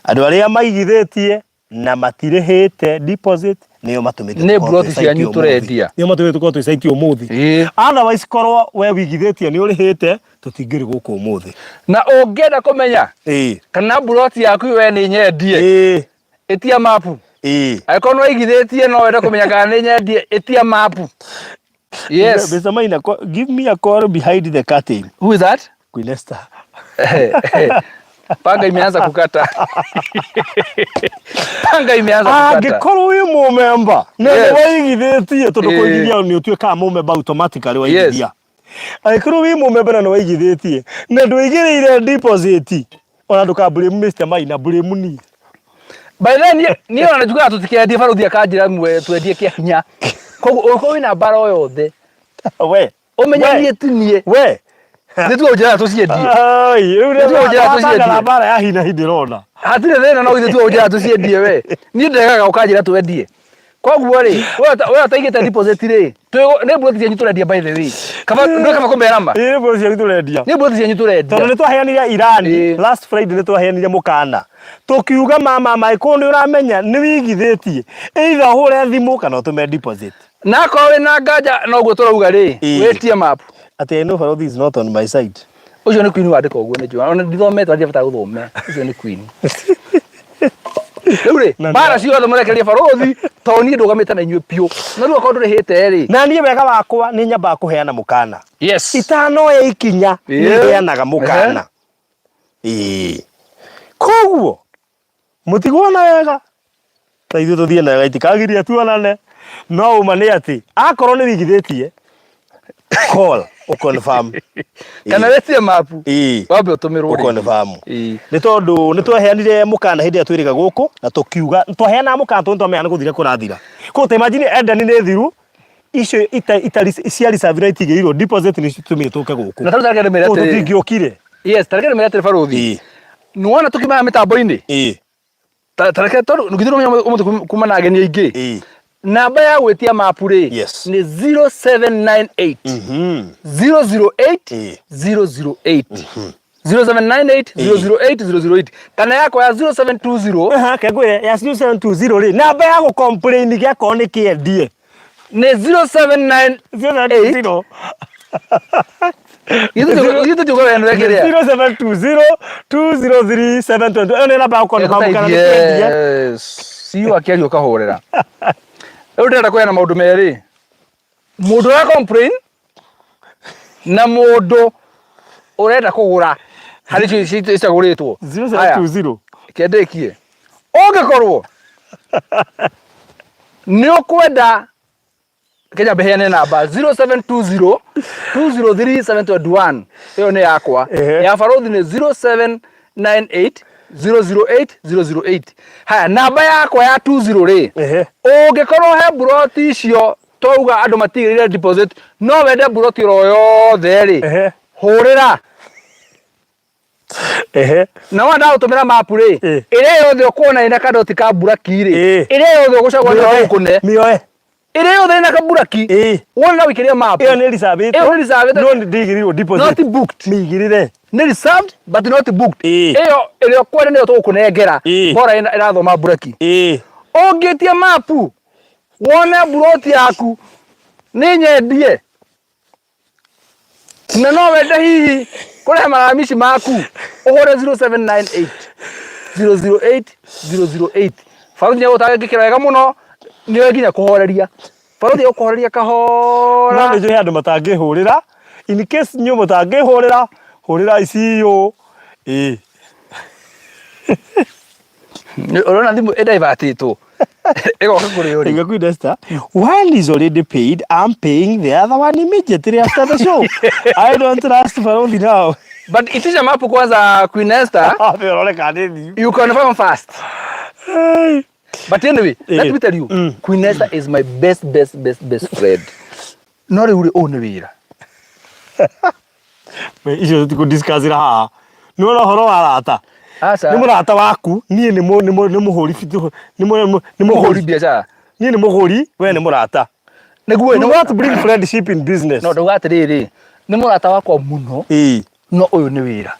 Andũ arĩa maigithĩtie na matirĩhĩte deposit nĩo matũmĩte Nĩ tũkorwo mburoti twĩ site cianyu ũmũthĩ. tũrendia. Nĩo matũmĩte tũkorwo twĩ site ũmũthĩ. Otherwise korwo we wigithĩtie nĩ ũrĩhĩte, tũtingĩrĩ gũkũ ũmũthĩ. Na ũngĩenda kũmenya kana mburoti yaku we nĩ nyendie, ĩtia mapu. Angĩkorwo nĩ waigithĩtie no wende kũmenya kana nĩ nyendie, ĩtia mapu. Yes. Mr. Maina, give me a call behind the curtain. Who is that? Queen Esther. Panga imeanza kukata. Panga imeanza kukata. Angĩkorwo wĩ mũmemba na nĩ waigithĩtie, tondũ kũigithia nĩ ũtuĩkaga mũmemba automatically waigithia, angĩkorwo wĩ mũmemba na nĩ waigithĩtie na ndũigĩrĩire deposit, ona ndũka blame Mr. Maina, blame niĩ. By then niĩ ona njugaga tũtikendie, barũthi akanjĩra twendie kĩa hinya. Koguo ũngĩkorwo wĩna mbara o yothe, We ũmenye We. niĩ ti niĩ. We. Nĩ tuo njĩra tũciendie. Ai, rĩu Nĩ tuo njĩra tũciendie. na mbara ya hina hi ndĩrona. Hatirĩ thĩna, no ithuĩ tuo njĩra tũciendie we. Niĩ ndegaga ũkanjĩra twendie. Koguo rĩ, we ũtaigĩte deposit rĩ, nĩ mburoti cianyu tũrendia, by the way. Kaba ndå kaba kũmera ma. Ĩĩ, nĩ mburoti cianyu tũrendia. Nĩ mburoti cianyu tũrendia. Tondũ nĩ twaheanire Irani last Friday, nĩ twaheanire mũkana tũkiuga mama Michael, nĩ ũramenya nĩ wigithĩtie, either ũhũre thimũ kana ũtũme deposit. Na akorwo wĩna nganja noguo tũrauga rĩ, wĩtie map. Atĩ I know Farodhi is not on my side. Ũcio nĩ Queen wandĩka ũguo, nĩ njũĩ ona ndithomete, ona ndiabata gũthome. Ũcio nĩ Queen. Rĩu rĩ, mbara ciothe mũrekererie barũthi, tondũ niĩ ndũgamĩte na inyuĩ biũ. Na rĩu akorwo ndũrĩhĩte rĩ, Na niĩ wega wakwa nĩ nyambaga kũheana mũkana itanoya ikinya, nĩ heanaga mũkana. Ĩĩ, koguo mũtiguona wega ta ithuĩ tũthiĩ na wega, itikagiria tuonane, no ũma nĩ atĩ akorwo nĩ wigithĩtie, call ũconfirm. Kana wĩtie mapu. Wambe ũtũmĩrwo rĩngĩ. Ũconfirm. Nĩ tondũ nĩ twaheanire mũkana hĩndĩ ĩrĩa twĩrĩga gũkũ, na tũkiuga twaheanaga mũkana tondũ twamenya nĩ gũthira kũrathira. Koguo ta imagine Eden nĩ thiru, icio itari cia reserve na itigĩirwo deposit nĩ citũmire tũke gũkũ. Na tarĩu tareke ndĩmĩre Koguo atĩrĩrĩ. tũtingĩokire. Yes, tareke ndĩmĩre atĩrĩ, barũthi. Nĩwona tũkiumaga mĩtambo-inĩ, tareke, tondũ githĩ ndũmenya ũmũthĩ kuma na ageni aingĩ. Namba ya gwĩtia mapu rĩ, nĩ 0798 008 008, 0798 008 008, kana yakwa ya 0720. Aha, kengwĩre ya 0720 rĩ, namba ya gũ complain gĩakorwo nĩ kĩendie. Nĩ 079 0720. Githĩ tũtiuga wee nĩwe kĩrĩa? 0720 203 722, ĩyo nĩ namba ya gũ-confirm kana nĩ kĩendie. Yes. Siu akĩaria ũkahũrĩra. Rĩu ndĩrenda kũheana maũndũ merĩ. Mũndũ ũra complain na mũndũ ũrenda kũgũra harĩ icio icagũrĩtwo. Haya, 0720. Kĩndĩkie. Ũngĩkorwo nĩ ũkwenda Kenya, mbeheane namba 0720 203 721, ĩyo nĩ yakwa. Ya barũthi nĩ 0798 008 008. Haya, namba yakwa ya 20 rĩ, ũngĩkorwo he mburoti icio twauga andũ matigĩrĩire deposit, no wende mburoti oro yothe rĩ, hũrĩra. Na wona ndagũtũmĩra mapu rĩ, ĩrĩa yothe ũkuona ĩna kadoti ka mburaki rĩ, ĩrĩa yothe ũgũcagũra nĩyo tũgũkũne. Mĩoe. Ĩrĩa yothe ĩna kaburaki wona na wĩikĩria mapu. Ĩyo nĩ reserved. Ĩyo nĩ reserved. No ndĩigĩrĩirwo deposit. Not booked. Mĩigĩrĩre. Nĩ reserved but not booked. Ĩyo ĩrĩa ũkwenda nĩyo tũgũkũnengera. Bora ĩrathoma mburaki. Ũngĩtia mapu wone mburoti yaku nĩ nyendie na no wende hihi kũrehe maramici maku, ũhũre 0798 008 008. Barũthi nĩ egũtangĩkĩra wega mũno, nĩoĩ nginya kũhoreria. Barũthi egũkũhoreria No kahora. Nĩ njũĩ andũ matangĩhũrĩra, in case inyuĩ mũtangĩhũrĩra, hũrĩra ICU. Ĩĩ. Ũrona thimũ ĩdaivatĩtwo ĩgoka kũrĩ ũrĩ. Inga Queen Esther, one is already paid. I'm paying the other one immediately after the show. I don't trust Farodhi now. But itisha mapu kwanza, Queen Esther. Hapo unaona kanini. You confirm first. Hey. But anyway, let me tell you, Queen Esther is my best, best, best, best friend. No rĩu rĩ, ũyũ nĩ wĩra. We, icio tũtikũdiscussĩra haha. Nĩ wona ũhoro wa arata. Aca. Nĩ mũrata waku, niĩ nĩ mũ- nĩ mũ- nĩ mũhũri bitu- nĩ mũ- nĩ mũhũri mũgũri. Biacara. Niĩ nĩ mũgũri, we nĩ mũrata. Nĩguo. Do not bring friendship in business. No ndauga atĩrĩrĩ, nĩ mũrata wakwa mũno, no ũyũ nĩ wĩra.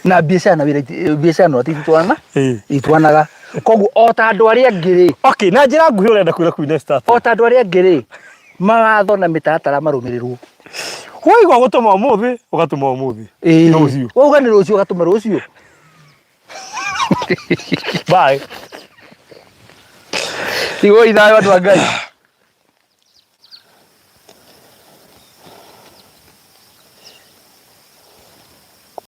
Na biacara na wĩra biacara no ititwarana, itwanaga. Koguo o ta andũ arĩa angĩ rĩ, Okay, na njĩra nguhĩ ũrenda kwĩra Queen Esther atĩa? O ta andũ arĩa angĩ rĩ, mawatho na mĩtaratara marũmĩrĩrwo. Waigua gũtũma ũmũthĩ, ũgatũma ũmũthĩ. Rũciũ. Wauga nĩ rũciũ, ũgatũma rũciũ. Bye. Tigwo ithayũ, andũ a Ngai.